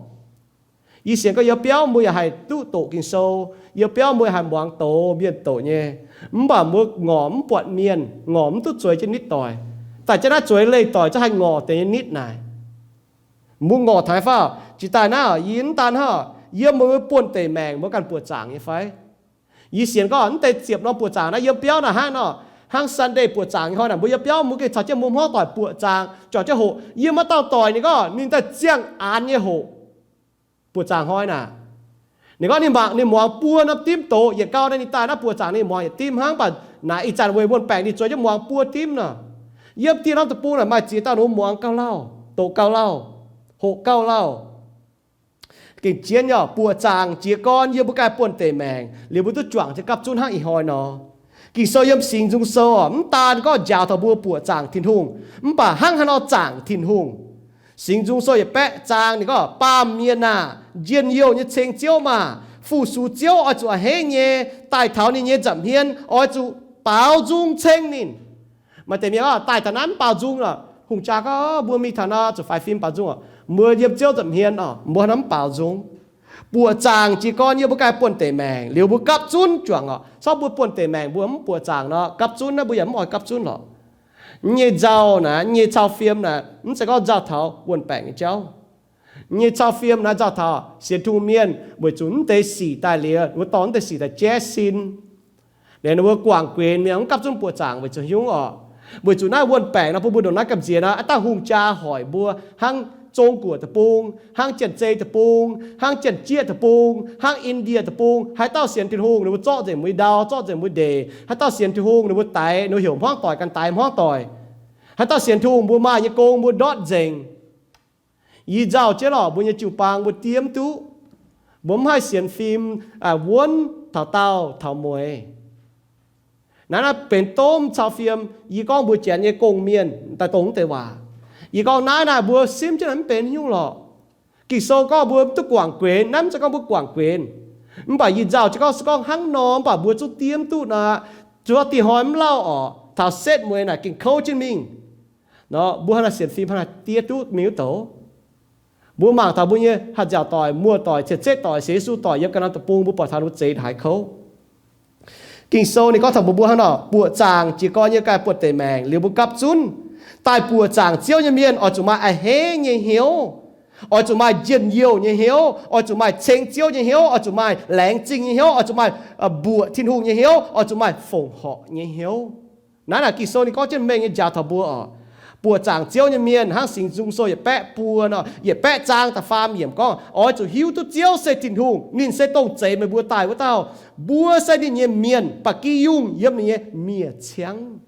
Yie sienx gorngv yiem biauv mbuo yaac haih duqv doqc Ging-Sou, yiem biauv mbuo yaac haih muangx doz mienh doqc nyei. Mv baac mbuo ngorc mv buatc mienh, ngorc mv duqv zueiz jienv nitv doic. Daaih jienv naaiv zueiz leih doic zungv haih ngorc deix nyei nitv naaic. Mbuo ngorc taux fai? Jiex daaih naaiv, yie mv daan hnangv, yiem mbuo buonv-deic maengc mbuo ganh buoqc zaangc nyei fai? Yie sienx gorngv mv deix ziepc norm buoqc zaangc naaiv yiem biauv naaic hnangv nor, hnangv Sunday buoqc zaangc nyei hnoi naaic, mbuo yiem biauv mbuo gengh caux jienv mbuo hmuangv doic buoqc zaangc, juangc jienv hoqc. Yiem maaih dauh doic ninh gorngv ninh daaih ziangh aanx nyei hoqc, buoqc zaangc hnoi naaic. Ninh gorngv ninh mangc ninh muangx buo norm dimv doz, yietc gau naaiv ninh daaih naaiv buoqc zaangc ninh muangx yietc dimv hnangv, mv baac naaic ih zanc weic wuon-baengc ninh zueiz jienv muangx buo dimv nor. Yiem dieh norm deic-bung naaic maaih ziex dauh ninh mbuo muangx gauh lauh, doqc gauh lauh, hoqc gauh lauh. Gengh jienv nyei, buoqc zaangc jiez gorn yiem mbuo ganh buonv-deic maengc liuz mbuo duqv juangc jienv gapv zunv hnangv ih hnoi nor. Ging-Sou yiem Singx Nzung Sou oc, mv daan gorngv njaaux taux mbuo buoqc zaangc Tin-Hungh, mv baac hnangv haaix nor zaangc Tin-Hungh. Singx Nzung Sou yietc baeqv zaang ninh gorngv, baamh mienh aah! Njien-youh nyei ceng Ziouv maah! Fu-sux Ziouv oix zuqc a'hneiv nyei. Daaih taux ninh nyei nza'hmien oix zuqc baaux nzung ceng ninh. Maaih deix mienh gorngv, daaih taux naaiv mv baaux nzung lorqc. Hungh jaa gorngv, mbuo mingh taux naaiv zuqc faix fim baaux nzung oc. Mbuo yiem Ziouv nza'hmien oc, mbuo hnangv mv baaux nzung. Buoqc zaangc jiez gorn yiem mbuo ganh buonv-deic maengc liuz mbuo gapv zunv juangc oc. Corc mbuo buonv-deic maengc mbuo mv buoqc zaangc nor, gapv zunv naaiv mbuo yaac mv oix gapv zunv lorqc. Nyei nzauh naaiv, nyei cau fiem naaiv, mv zeiz gorngv nzauh taux wuonh baengc nyei jauv. Nyei cau fiem naaiv nzauh taux sienx Tin-Hungh mienh weic zuqc mv deix sic daaih liuz, ninh mbuo dorh mv deix sic daaih jaiv sin. Liuz ninh mbuo guangc guenx mienh mv gapv zunv buoqc zaangc weic zuqc hnyouv oc. Weic zuqc naaiv wuonh baengc nor, bun mbuo ndongc naaiv gamh nziex nor, aav dangh hungh jaa hoic mbuo hnangv Zong-Guoqv deic-bung, hnangv Janx-Zei deic-bung, hnangv Janx-Jieqv deic-bung, hnangv Indie deic-bung, haaix dauh sienx Tin-Hungh ninh mbuo zorqv nzengc mbuo nyei ndau, zorqv nzengc mbuo ndeic. Haaix dauh sienx Tin-Hungh ninh mbuo daix, ninh mbuo heuc hmuangv doic gan daix hmuangv doic. Haaix dauh sienx Tin-Hungh mbuo maaih nyei gong mbuo ndortv nzengc. Yie nzauh jienv lorqc, mbuo nyei jiu-baang mbuo diev mv duqv. Mbuo mv haih sienx fim, wuonv taux daauh taux mueiz. Naaiv naaiv benx domh cau fiem. Yie gorngv mbuo Janx nyei gong-mienh daaih dongh mv deix waac. Yie gorngv naaiv naaic mbuo simv jienv naaic mv benx nyungc lorqc. Ging-Sou gorngv mbuo mv duqv guangc guenx, naaiv mv zeiz gorngv mbuo guangc guenx. Mv baac yie nzauh jienv gorngv, se gorngv hnangv nor mv baac mbuo zungv diev mv duqv nor, zuov dih hnoi mv lauh orqc, taux setv mueiz naaic gengh kouv jienv mingh. Nor mbuo hnangv naaiv sienx fim hnangv naaiv diev duqv mingh wuov douz. Mbuo mangc taux mbuo nyei haih nziaauc doic, muoz-doic, cien-ceqv doic, sienx Yesu doic yiem ganh norm deic-bung, mbuo buatc taux ninh mbuo zeix haaix kouv. Ging-Sou ninh gorngv taux mbuo, mbuo hnangv nor buoqc zaangc jiez gorn yiem ganh buonv-deic maengc liuz mbuo gapv zunv. Daaih buoqc zaangc Ziouv nyei mienh oix zuqc maaih a'hneiv nyei hnyouv, oix zuqc maaih njien-youh nyei hnyouv, oix zuqc maaih ceng Ziouv nyei hnyouv, oix zuqc maaih laengz zingh nyei hnyouv, oix zuqc maaih mbuoqc Tin-Hungh nyei hnyouv, oix zuqc maaih fongc horc nyei hnyouv. Naaiv naaic Ging-Sou ninh gorngv jienv mengh nyei njaaux taux mbuo oc. Buoqc zaangc Ziouv nyei mienh hnangv Singx Nzung Sou yietc baeqv buo nor, yietc baeqv zaang da'faam yiemc gorngv, oix zuqc hiuv duqv Ziouv se Tin-Hungh, ninh se dongh zeix meih mbuo daaih wuov dauh. Mbuo se ninh nyei mienh, ba'gi yungh yiem ninh nyei miev-ciangv.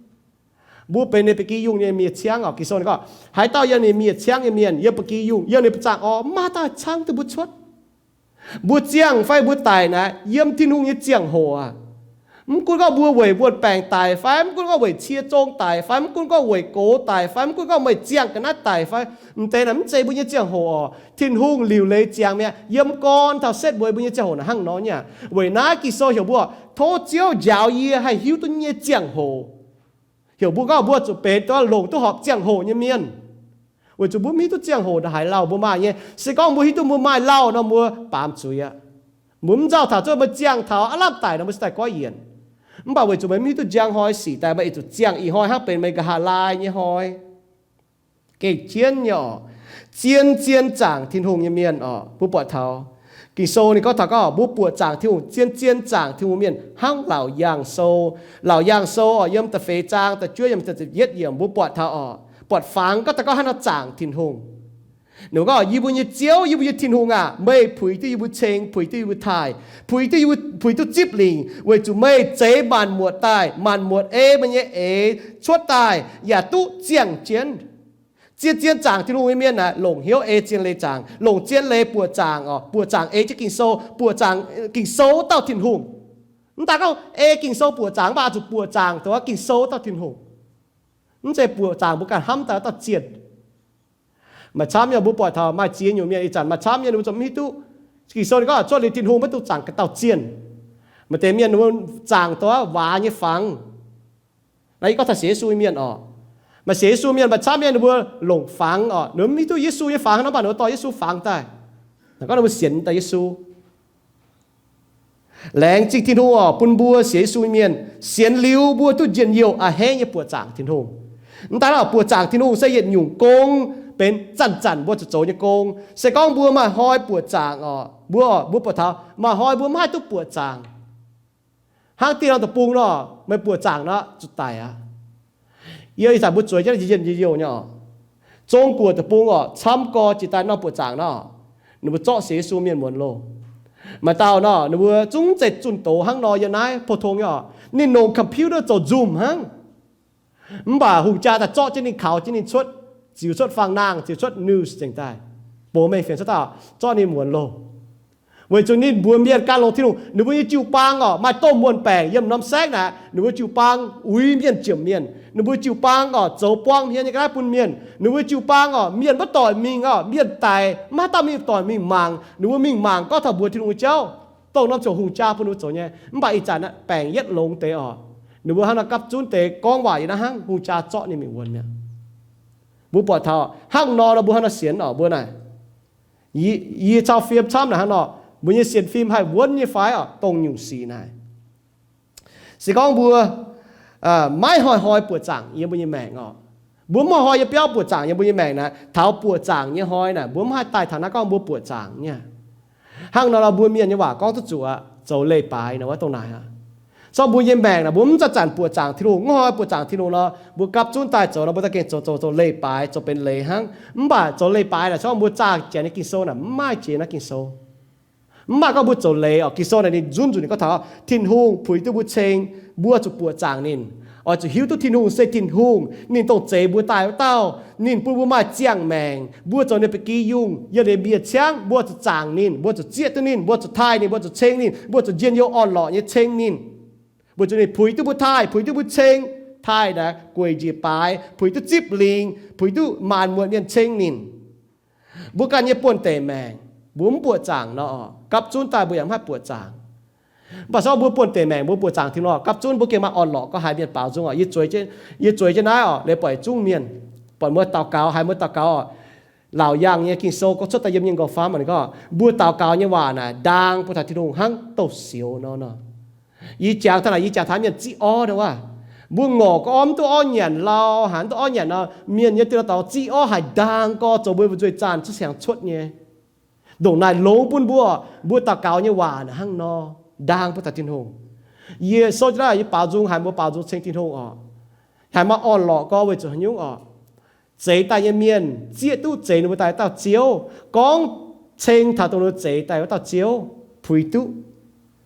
Mbuo benx ninh ba'gi yungh nyei miev-ciangv oc. Ging-Sou ninh gorngv, haaix dauh yiem ninh miev-ciangv nyei mienh, yiem ba'gi yungh, yiem ninh ba'zangc orv, maiv maaih dauh haih cangv duqv mbuo cuotv. Mbuo ziangh fai mbuo daic naaic, yiem Tin-Hungh nyei ziangh hoc aqv. Mv gunv gorngv mbuo weic wuonh baengc daic fai, mv gunv gorngv weic cie zong daic fai, mv gunv gorngv weic gox daic fai, mv gunv gorngv meih ziangh ga'naaiv daic fai, m'deix naaic mv zeiz mbuo nyei ziangh hoc oc. Tin-Hungh liuc leiz ziangx mi'aqv. Yiem gorn taux setv mueiz mbuo nyei ziangh hoc naaic hnangv nor nyei aqv. Weic naaiv Ging-Sou heuc mbuo, tov Ziouv njaaux yie haih hiuv duqv nyei ziangh hoc. Heuc mbuo gorngv mbuo zuqc benx duqv longc duqv horpc ziangh hoc nyei mienh. Weic zuqc mbuo mv hiuv duqv ziangh hoc ndongc haaix lauh mbuo maaih nyei. Se gorngv mbuo hiuv duqv mbuo maaih lauh nor, mbuo baamz zuiz aqv. Mbuo mv nzauh taux zuov mbuo ziangh taux aav lamh daic nor, mbuo se daaih goiv yienc. Mv baac weic zuqc meih mv hiuv duqv njang hnoi sic daaih, meih zuqc ziangh ih hnoi hnangv benx meih nqa'haav laai nyei hnoi. Gengh jienv nyei oc. Zien-zien zaangc Tin-Hungh nyei mienh oc, mbuo buatc taux Ging-Sou ninh gorngv taux gorngv mbuo buoqc zaangc Tin-Hungh, zien-zien zaangc Tin-Hungh mienh hnangv Laauc Yaangh Sou. Laauc Yaangh Sou oc, yiem da'feix zaang da'juov yiemc, da'ziepc yietv yiemc, mbuo buatc taux oc, buatc fangx gorngv daaih gorngv hnangv nor zaangc Tin-Hungh. Ninh gorngv, yie mbuo nyei Ziouv, yie mbuo nyei Tin-Hungh aac, meih puix duqv yie mbuo ceng, puix duqv yie mbuo taaih, puix duqv yie mbuo, puix duqv zipv lingc, weic zuqc meih zeix maanc muotc daaih, maanc muotc ei meih nyei eix cuotv daaih, yaac duqv ziangh jienv. Zien-zien zaangc Tin-Hungh nyei mienh aeqv, longc hnyouv ei zien leiz zaangc, longc zien leiz buoqc zaangc oc, buoqc zaangc ei jienv Ging-Sou, buoqc zaangc Ging-Sou wuov dauh Tin-Hungh. Mv daan gorngv ei Ging-Sou buoqc zaangc, mv baac zuqc buoqc zaangc dongh Ging-Sou wuov dauh Tin-Hungh. Mv zeiz buoqc zaangc mbuo ganh hnamv daaih wuov dauh zienh. Maaih camv nyei mbuo buatc taux maaih ziex nyungc mienh, ih zanc maaih camv nyei ninh mbuo zungv mv hiuv duqv Ging-Sou ninh gorngv cuotv liuz Tin-Hungh maiv dungx zaangc ganh dauh zienh. Maaih deix mienh ninh mbuo zaangc dongh waaz nyei fangx. Naaiv yie gorngv taux sienx Yesu nyei mienh oc. Maaih sienx Yesu mienh maaih camv nyei ninh mbuo longc fangx oc, ninh mbuo mv hiuv duqv Yesu nyei fangx hnangv nor, mv baac ninh mbuo dorh Yesu fangx daaih. Naaiv gorngv ninh mbuo sienx daaih Yesu. Laengz zingh Tin-Hungh oc, bun mbuo sienx Yesu nyei mienh sienx liuz mbuo duqv njien-youh a'hneiv nyei buoqc zaangc Tin-Hungh. Mv daan oc, buoqc zaangc Tin-Hungh se yietc nyungc gong, benx zanc-zanc mbuo zuqc zoux nyei gong. Se gorngv mbuo maaih hnoi buoqc zaangc oc, mbuo, mbuo buatc taux maaih hnoi mbuo maiv haih duqv buoqc zaangc. Hnangv dieh norm deic-bung nor, meih buoqc zaangc nor zuqc daic aqv. Yie ih zanc mbuo zueiz jienv njien-youh nyei oc. Zong-Guoqv deic-bung oc, camv gorx jiex daaih norm buoqc zaangc nor, ninh mbuo zorqv sienx Yesu mienh muonz loh. Maaih dauh nor, ninh mbuo zungv zeiz zunh doz hnangv nor yiem naaiv pou-tong nyei oc. Ninh longc computer zoux Zoom hnangv. Mv baac hungh jaa daaih zorqv jienv ninh, kaux jienv ninh cuotv, ziux cuotv fangx-nangh, ziux cuotv news zengc daaih, bouh mengh fienx cuotv dauh, zorqv ninh muonz loh. Weic zuqc ninh mbuox mienh gan longx Tin-Hungh, ninh mbuo nyei jiu-baang orqc maaih domh muonh baengc yiem norm saengv naaic, ninh mbuo jiu-baang uix mienh, jiemc mienh. Ninh mbuo jiu-baang orqc zoux buang hmien nyei ga'naaiv bun mienh. Ninh mbuo jiu-baang orqc mienh maiv doic mingh orqc, mienh daic maiv haaix dauh mingh doic mingh mangc. Ninh mbuo mingh mangc gorngv taux mbuox Tin-Hungh nyei jauv, dongh norm ziouc hungh jaa bun ninh mbuo zoux nyei. Mv baac ih zanc baengc yietv longx deix orqc, ninh mbuo hnangv nor gapv zunv deix gorngv waac yietc naaiv hnangv, hungh jaa zorqv ninh mingh wuonx mi'aqv. Mbuo buatc taux hnangv nor nor mbuo hnangv nor sienx orqc, mbuo naaic, yie cau fiem camv naaic hnangv nor, mbuo nyei sienx fim haih wuonv nyei fai orqc, dongh nyungc sic naaic. Se gorngv mbuo maiv hnoi-hnoi buoqc zaangc yiem mbuo nyei maengc orqc, mbuo mv hnoi-hnoi nyei biauv buoqc zaangc yiem mbuo nyei maengc naaic, taux buoqc zaangc nyei hnoi naaic mbuo mv haih daaih taux naaiv gorngv mbuo buoqc zaangc nyei. Hnangv nor nor mbuo mienh nyei waac gorngv duqv zuqc aqv, zoux leiz-baaix nor wuov dongh naaic aqv. Se gorngv mbuo nyei maengc naaic mbuo mv zanc-zanc buoqc zaangc Tin-Hungh, mv hnoi-hnoi buoqc zaangc Tin-Hungh nor, mbuo gapv zunv daaih zoux nor mbuo daaih gengh zoux zoux zoux leiz-baaix, zoux benx leiz hnangv. Mv baac zoux leiz-baaix naaic se gorngv mbuo zaah janx nyei Ging-Sou naaic mv maaih jiex naaiv Ging-Sou. Mv maaih gorngv mbuo zoux leiz orqc, Ging-Sou naaic ninh nzunv nzunc ninh gorngv taux Tin-Hungh puix duqv mbuo ceng, mbuo zuqc buoqc zaangc ninh. Oix zuqc hiuv duqv Tin-Hungh se Tin-Hungh, ninh dongh zeix mbuo daaih wuov dauh, ninh bun mbuo maaih ziangh maengc, mbuo zoux ninh ba'gi yungh, yiem ninh mbiec ciangv, mbuo zuqc zaangc ninh, mbuo zuqc zieqv duqv ninh, mbuo zuqc taaih ninh, mbuo zuqc ceng ninh, mbuo zuqc njien-youh orn-lorqc nyei ceng ninh. Weic zuqc ninh puix duqv mbuo taaih, puix duqv mbuo ceng. Taaih naaic gueic njiec baaix, puix duqv zipv lingc, puix duqv maanc muotc mienh ceng ninh. Mbuo ganh nyei buonv-deic maengc mbuo mv buoqc zaangc nor, gapv zunv daaih mbuo yaac mv haih buoqc zaangc. Mv baac se gorngv mbuo buonv-deic maengc mbuo buoqc zaangc Tin-Hungh orqc, gapv zunv mbuo gengh maaih orn-lorqc gorngv haiz mienh baaux nzung orqc. Yie zueiz jienv naaiv orqc, leiz-beic zungv mienh, buatc mbuo daux gaux, haiz mbuo daux gaux orqc, laauc yaangh nyei Ging-Sou gorngv cuotv daaih yiem nyei nqorngv-famv naaic gorngv mbuo daux gaux nyei waac naaic ndaang bun taux Tin-Hungh hnangv douz-sioux nor nor. Yie jangx taux naaic, yie jangx taux mienh zipv orv nor wuov, mbuo ngorc gorngv orv mv duqv orv nyanc lauh, haaix mv duqv orv nyanc nor, mienh nyei dieh dorngx zipv orv haic ndaang gorx zoux mbuo nzueic zaanh cuotv siang cuotv nyei. Ndongc naaic longx bun mbuo, mbuo daux gaux nyei waac naaic hnangv nor ndaang bun taux Tin-Hungh. Yie souv jienv naaiv yie baaux nzung haiz mbuo baaux nzung ceng Tin-Hungh orqc, haiz maaih orn-lorqc gorx weic zuqc haaix nyungc orqc? Zeix daaih nyei mienh zieqv duqv zeix ninh mbuo daaih dauh Ziouv, gorngv ceng taux dongh ninh zeix daaih wuov dauh Ziouv, puix duqv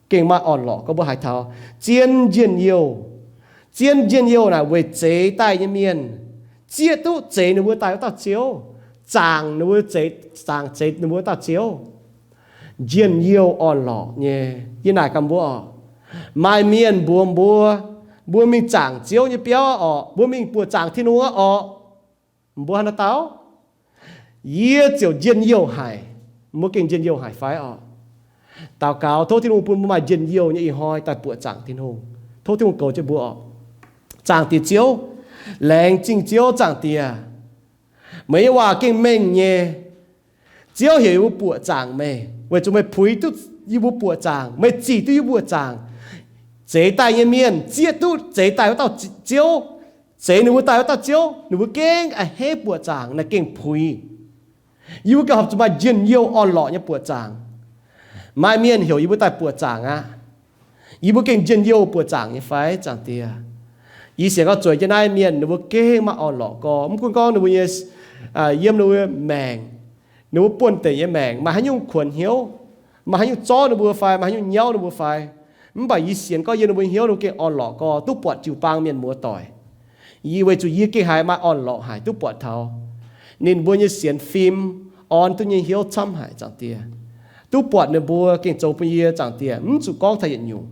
gengh maaih orn-lorqc gorx mbuo haiz taux zien njien-youh. Zien njien-youh naaic weic zeix daaih nyei mienh zieqv duqv zeix ninh mbuo daaih wuov dauh Ziouv, zaangc ninh mbuo zeix, zaangc zeix ninh mbuo wuov dauh Ziouv. Njien-youh orn-lorqc nyei. Yie naaic gaax mbuo orqc, maaih mienh mbuox mbuo, mbuo mingh zaangc Ziouv nyei biauv orqc, mbuo mingh buoqc zaangc Tin-Hungh orqc, mbuo hnangv naaiv dauh, yie ziouc njien-youh haic. Mbuo gengh njien-youh haic fai orqc? Daux gaux tov Tin-Hungh bun mbuo maaih njien-youh nyei ih hnoi daaih buoqc zaangc Tin-Hungh. Tov Tin-Hungh goux jienv mbuo orqc. Zaangc Diex Ziouv, laengz zingh Ziouv. Zaangc Diex, meih nyei waac gengh mengh nyei. Ziouv heuc yie mbuo buoqc zaangc meih weic zuqc meih puix duqv yie mbuo buoqc zaangc, meih zic duqv yie mbuo buoqc zaangc. Zeix daaih nyei mienh zieqv duqv zeix daaih wuov dauh Ziouv, zeix ninh mbuo daaih wuov dauh Ziouv, ninh mbuo gengh a'hneiv buoqc zaangc, naaiv gengh puix. Yie mbuo gengh horpc zuqc maaih njien-youh orn-lorqc nyei buoqc zaangc. Maaih mienh heuc yie mbuo daaih buoqc zaangc aqv. Yie mbuo gengh njien-youh buoqc zaangc nyei fai? Zaangc Diex, yie sienx gorngv zueiz jienv naaiv mienh ninh mbuo gengh maaih orn-lorqc gorx. Mv gunv gorngv ninh mbuo nyei, yiem ninh mbuo maengc, ninh mbuo buonv-deic nyei maengc maaih haaix nyungc kuonx hnyouv, maaih haaix nyungc zorv ninh mbuo fai, maaih haaix nyungc nyauv ninh mbuo fai, mv baac yie sienx gorngv yiem ninh mbuo hnyouv ninh mbuo gengh orn-lorqc gorx, duqv buatc jiu-baang mienh muoz-doic. Yie weic zuqc yie gengh haiz maaih orn-lorqc haic, duqv buatc taux ninh mbuo nyei sienx fim orn duqv nyei hnyouv camv haic. Zaangc Diex, duqv buatc ninh mbuo gengh zoux bun yie, Zaangc Diex, mv zuqc gorngv taux yietc nyungc,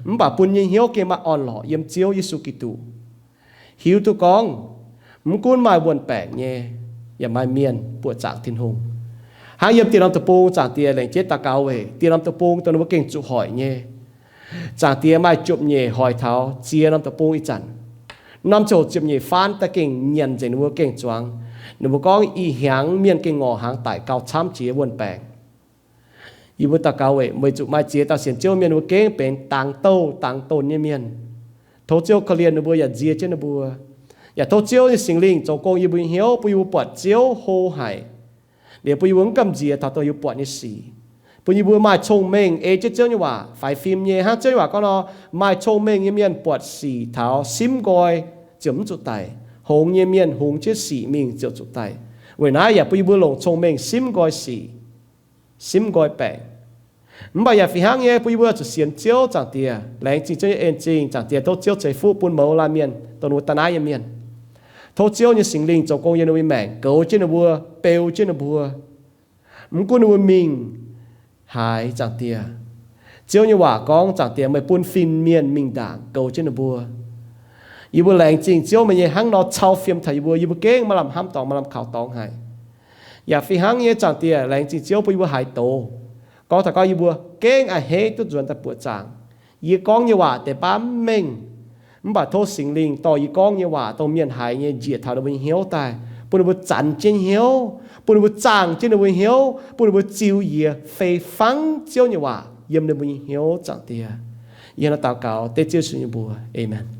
mv baac bun nyei hnyouv gengh maaih orn-lorqc yiem Ziouv Yesu Giduc. Hiuv duqv gorngv mv gunv maaih wuonh baengc nyei, yaac maaih mienh buoqc zaangc Tin-Hungh. Hnangv yiem dieh norm deic-bung, Zaangc Diex, laengz jienv daux gaux weic dieh norm deic-bung dongh ninh mbuo gengh zuqc hoic nyei. Zaangc Diex, maaih ziepc nyeic hoic taux ziex norm deic-bung ih zanc. Norm ziangh hoc ziepc nyeic faanv daaih gengh nyanc nzengc ninh mbuo gengh zuangx. Ninh mbuo gorngv ih hnyangx mienh gengh ngorc hnaangx daic gau camv jiex wuonh baengc. Yie mbuo daux gaux weic, weic zuqc maaih ziex dauh sienx Ziouv mienh ninh mbuo gengh benx dangx douh dangx donx nyei mienh. Tov Ziouv korv-lienh ninh mbuo yaac nzie jienv ninh mbuo. Yaac tov Ziouv nyei Singx Lingh zoux gong yie mbuo nyei hnyouv, bun yie mbuo buatc Ziouv hlo haic, liuz bun yie mbuo mv gamh nziex taux dongh yie mbuo buatc nyei sic, bun yie mbuo maaih cong-mengh ei jienv Ziouv nyei waac faix fim nyei. Hnangv Ziouv nyei waac gorngv nor, maaih cong-mengh nyei mienh buatc sic taux simv nqoi ziouc mv zuqc daic. Hngongx nyei mienh hngongx jienv sic mingh ziouc zuqc daic. Weic naaiv yaac bun yie mbuo longc cong-mengh simv nqoi sic, simv nqoi baengc. Mv baac yaac fih hnangv nyei, bun yie mbuo zuqc sienx Ziouv. Zaangc Diex, laengz zingh Ziouv nyei en zingh. Zaangc Diex, tov Ziouv ceix fuqv bun mouz laanh mienh dongh ninh mbuo daaih naaiv nyei mienh. Tov Ziouv nyei Singx Lingh zoux gong yiem ninh mbuo nyei maengc, goux jienv ninh mbuo, beu jienv ninh mbuo. Mv gunv ninh mbuo mingh haaix, Zaangc Diex, Ziouv nyei waac gorngv, Zaangc Diex, meih bun fin-mienh mingh ndaangc goux jienv ninh mbuo. Yie mbuo laengz zingh Ziouv meih nyei hnangv nor cau fiem taux yie mbuo. Yie mbuo gengh maaih lamh hnamv dorngx, maaih lamh kaux dorngx haic. Yaac fih hnangv nyei, Zaangc Diex, laengz zingh Ziouv bun yie mbuo haaix doz gorngv taux gorngv yie mbuo gengh a'hneiv duqv nzuonx daaih buoqc zaangc. Yie gorngv nyei waac deix baav mv mengh, mv baac tov Singx Lingh dorh yie gorngv nyei waac dongh mienh haiz nyei njiec taux ninh mbuo nyei hnyouv daaih, bun ninh mbuo zanx jienv hnyouv, bun ninh mbuo zaangh jienv ninh mbuo nyei hnyouv, bun ninh mbuo ziux njiec fei fangv Ziouv nyei waac yiem ninh mbuo nyei hnyouv, Zaangc Diex. Yie hnangv naaiv daux gaux dengv Ziouv Yesu nyei mbuox. Aamen.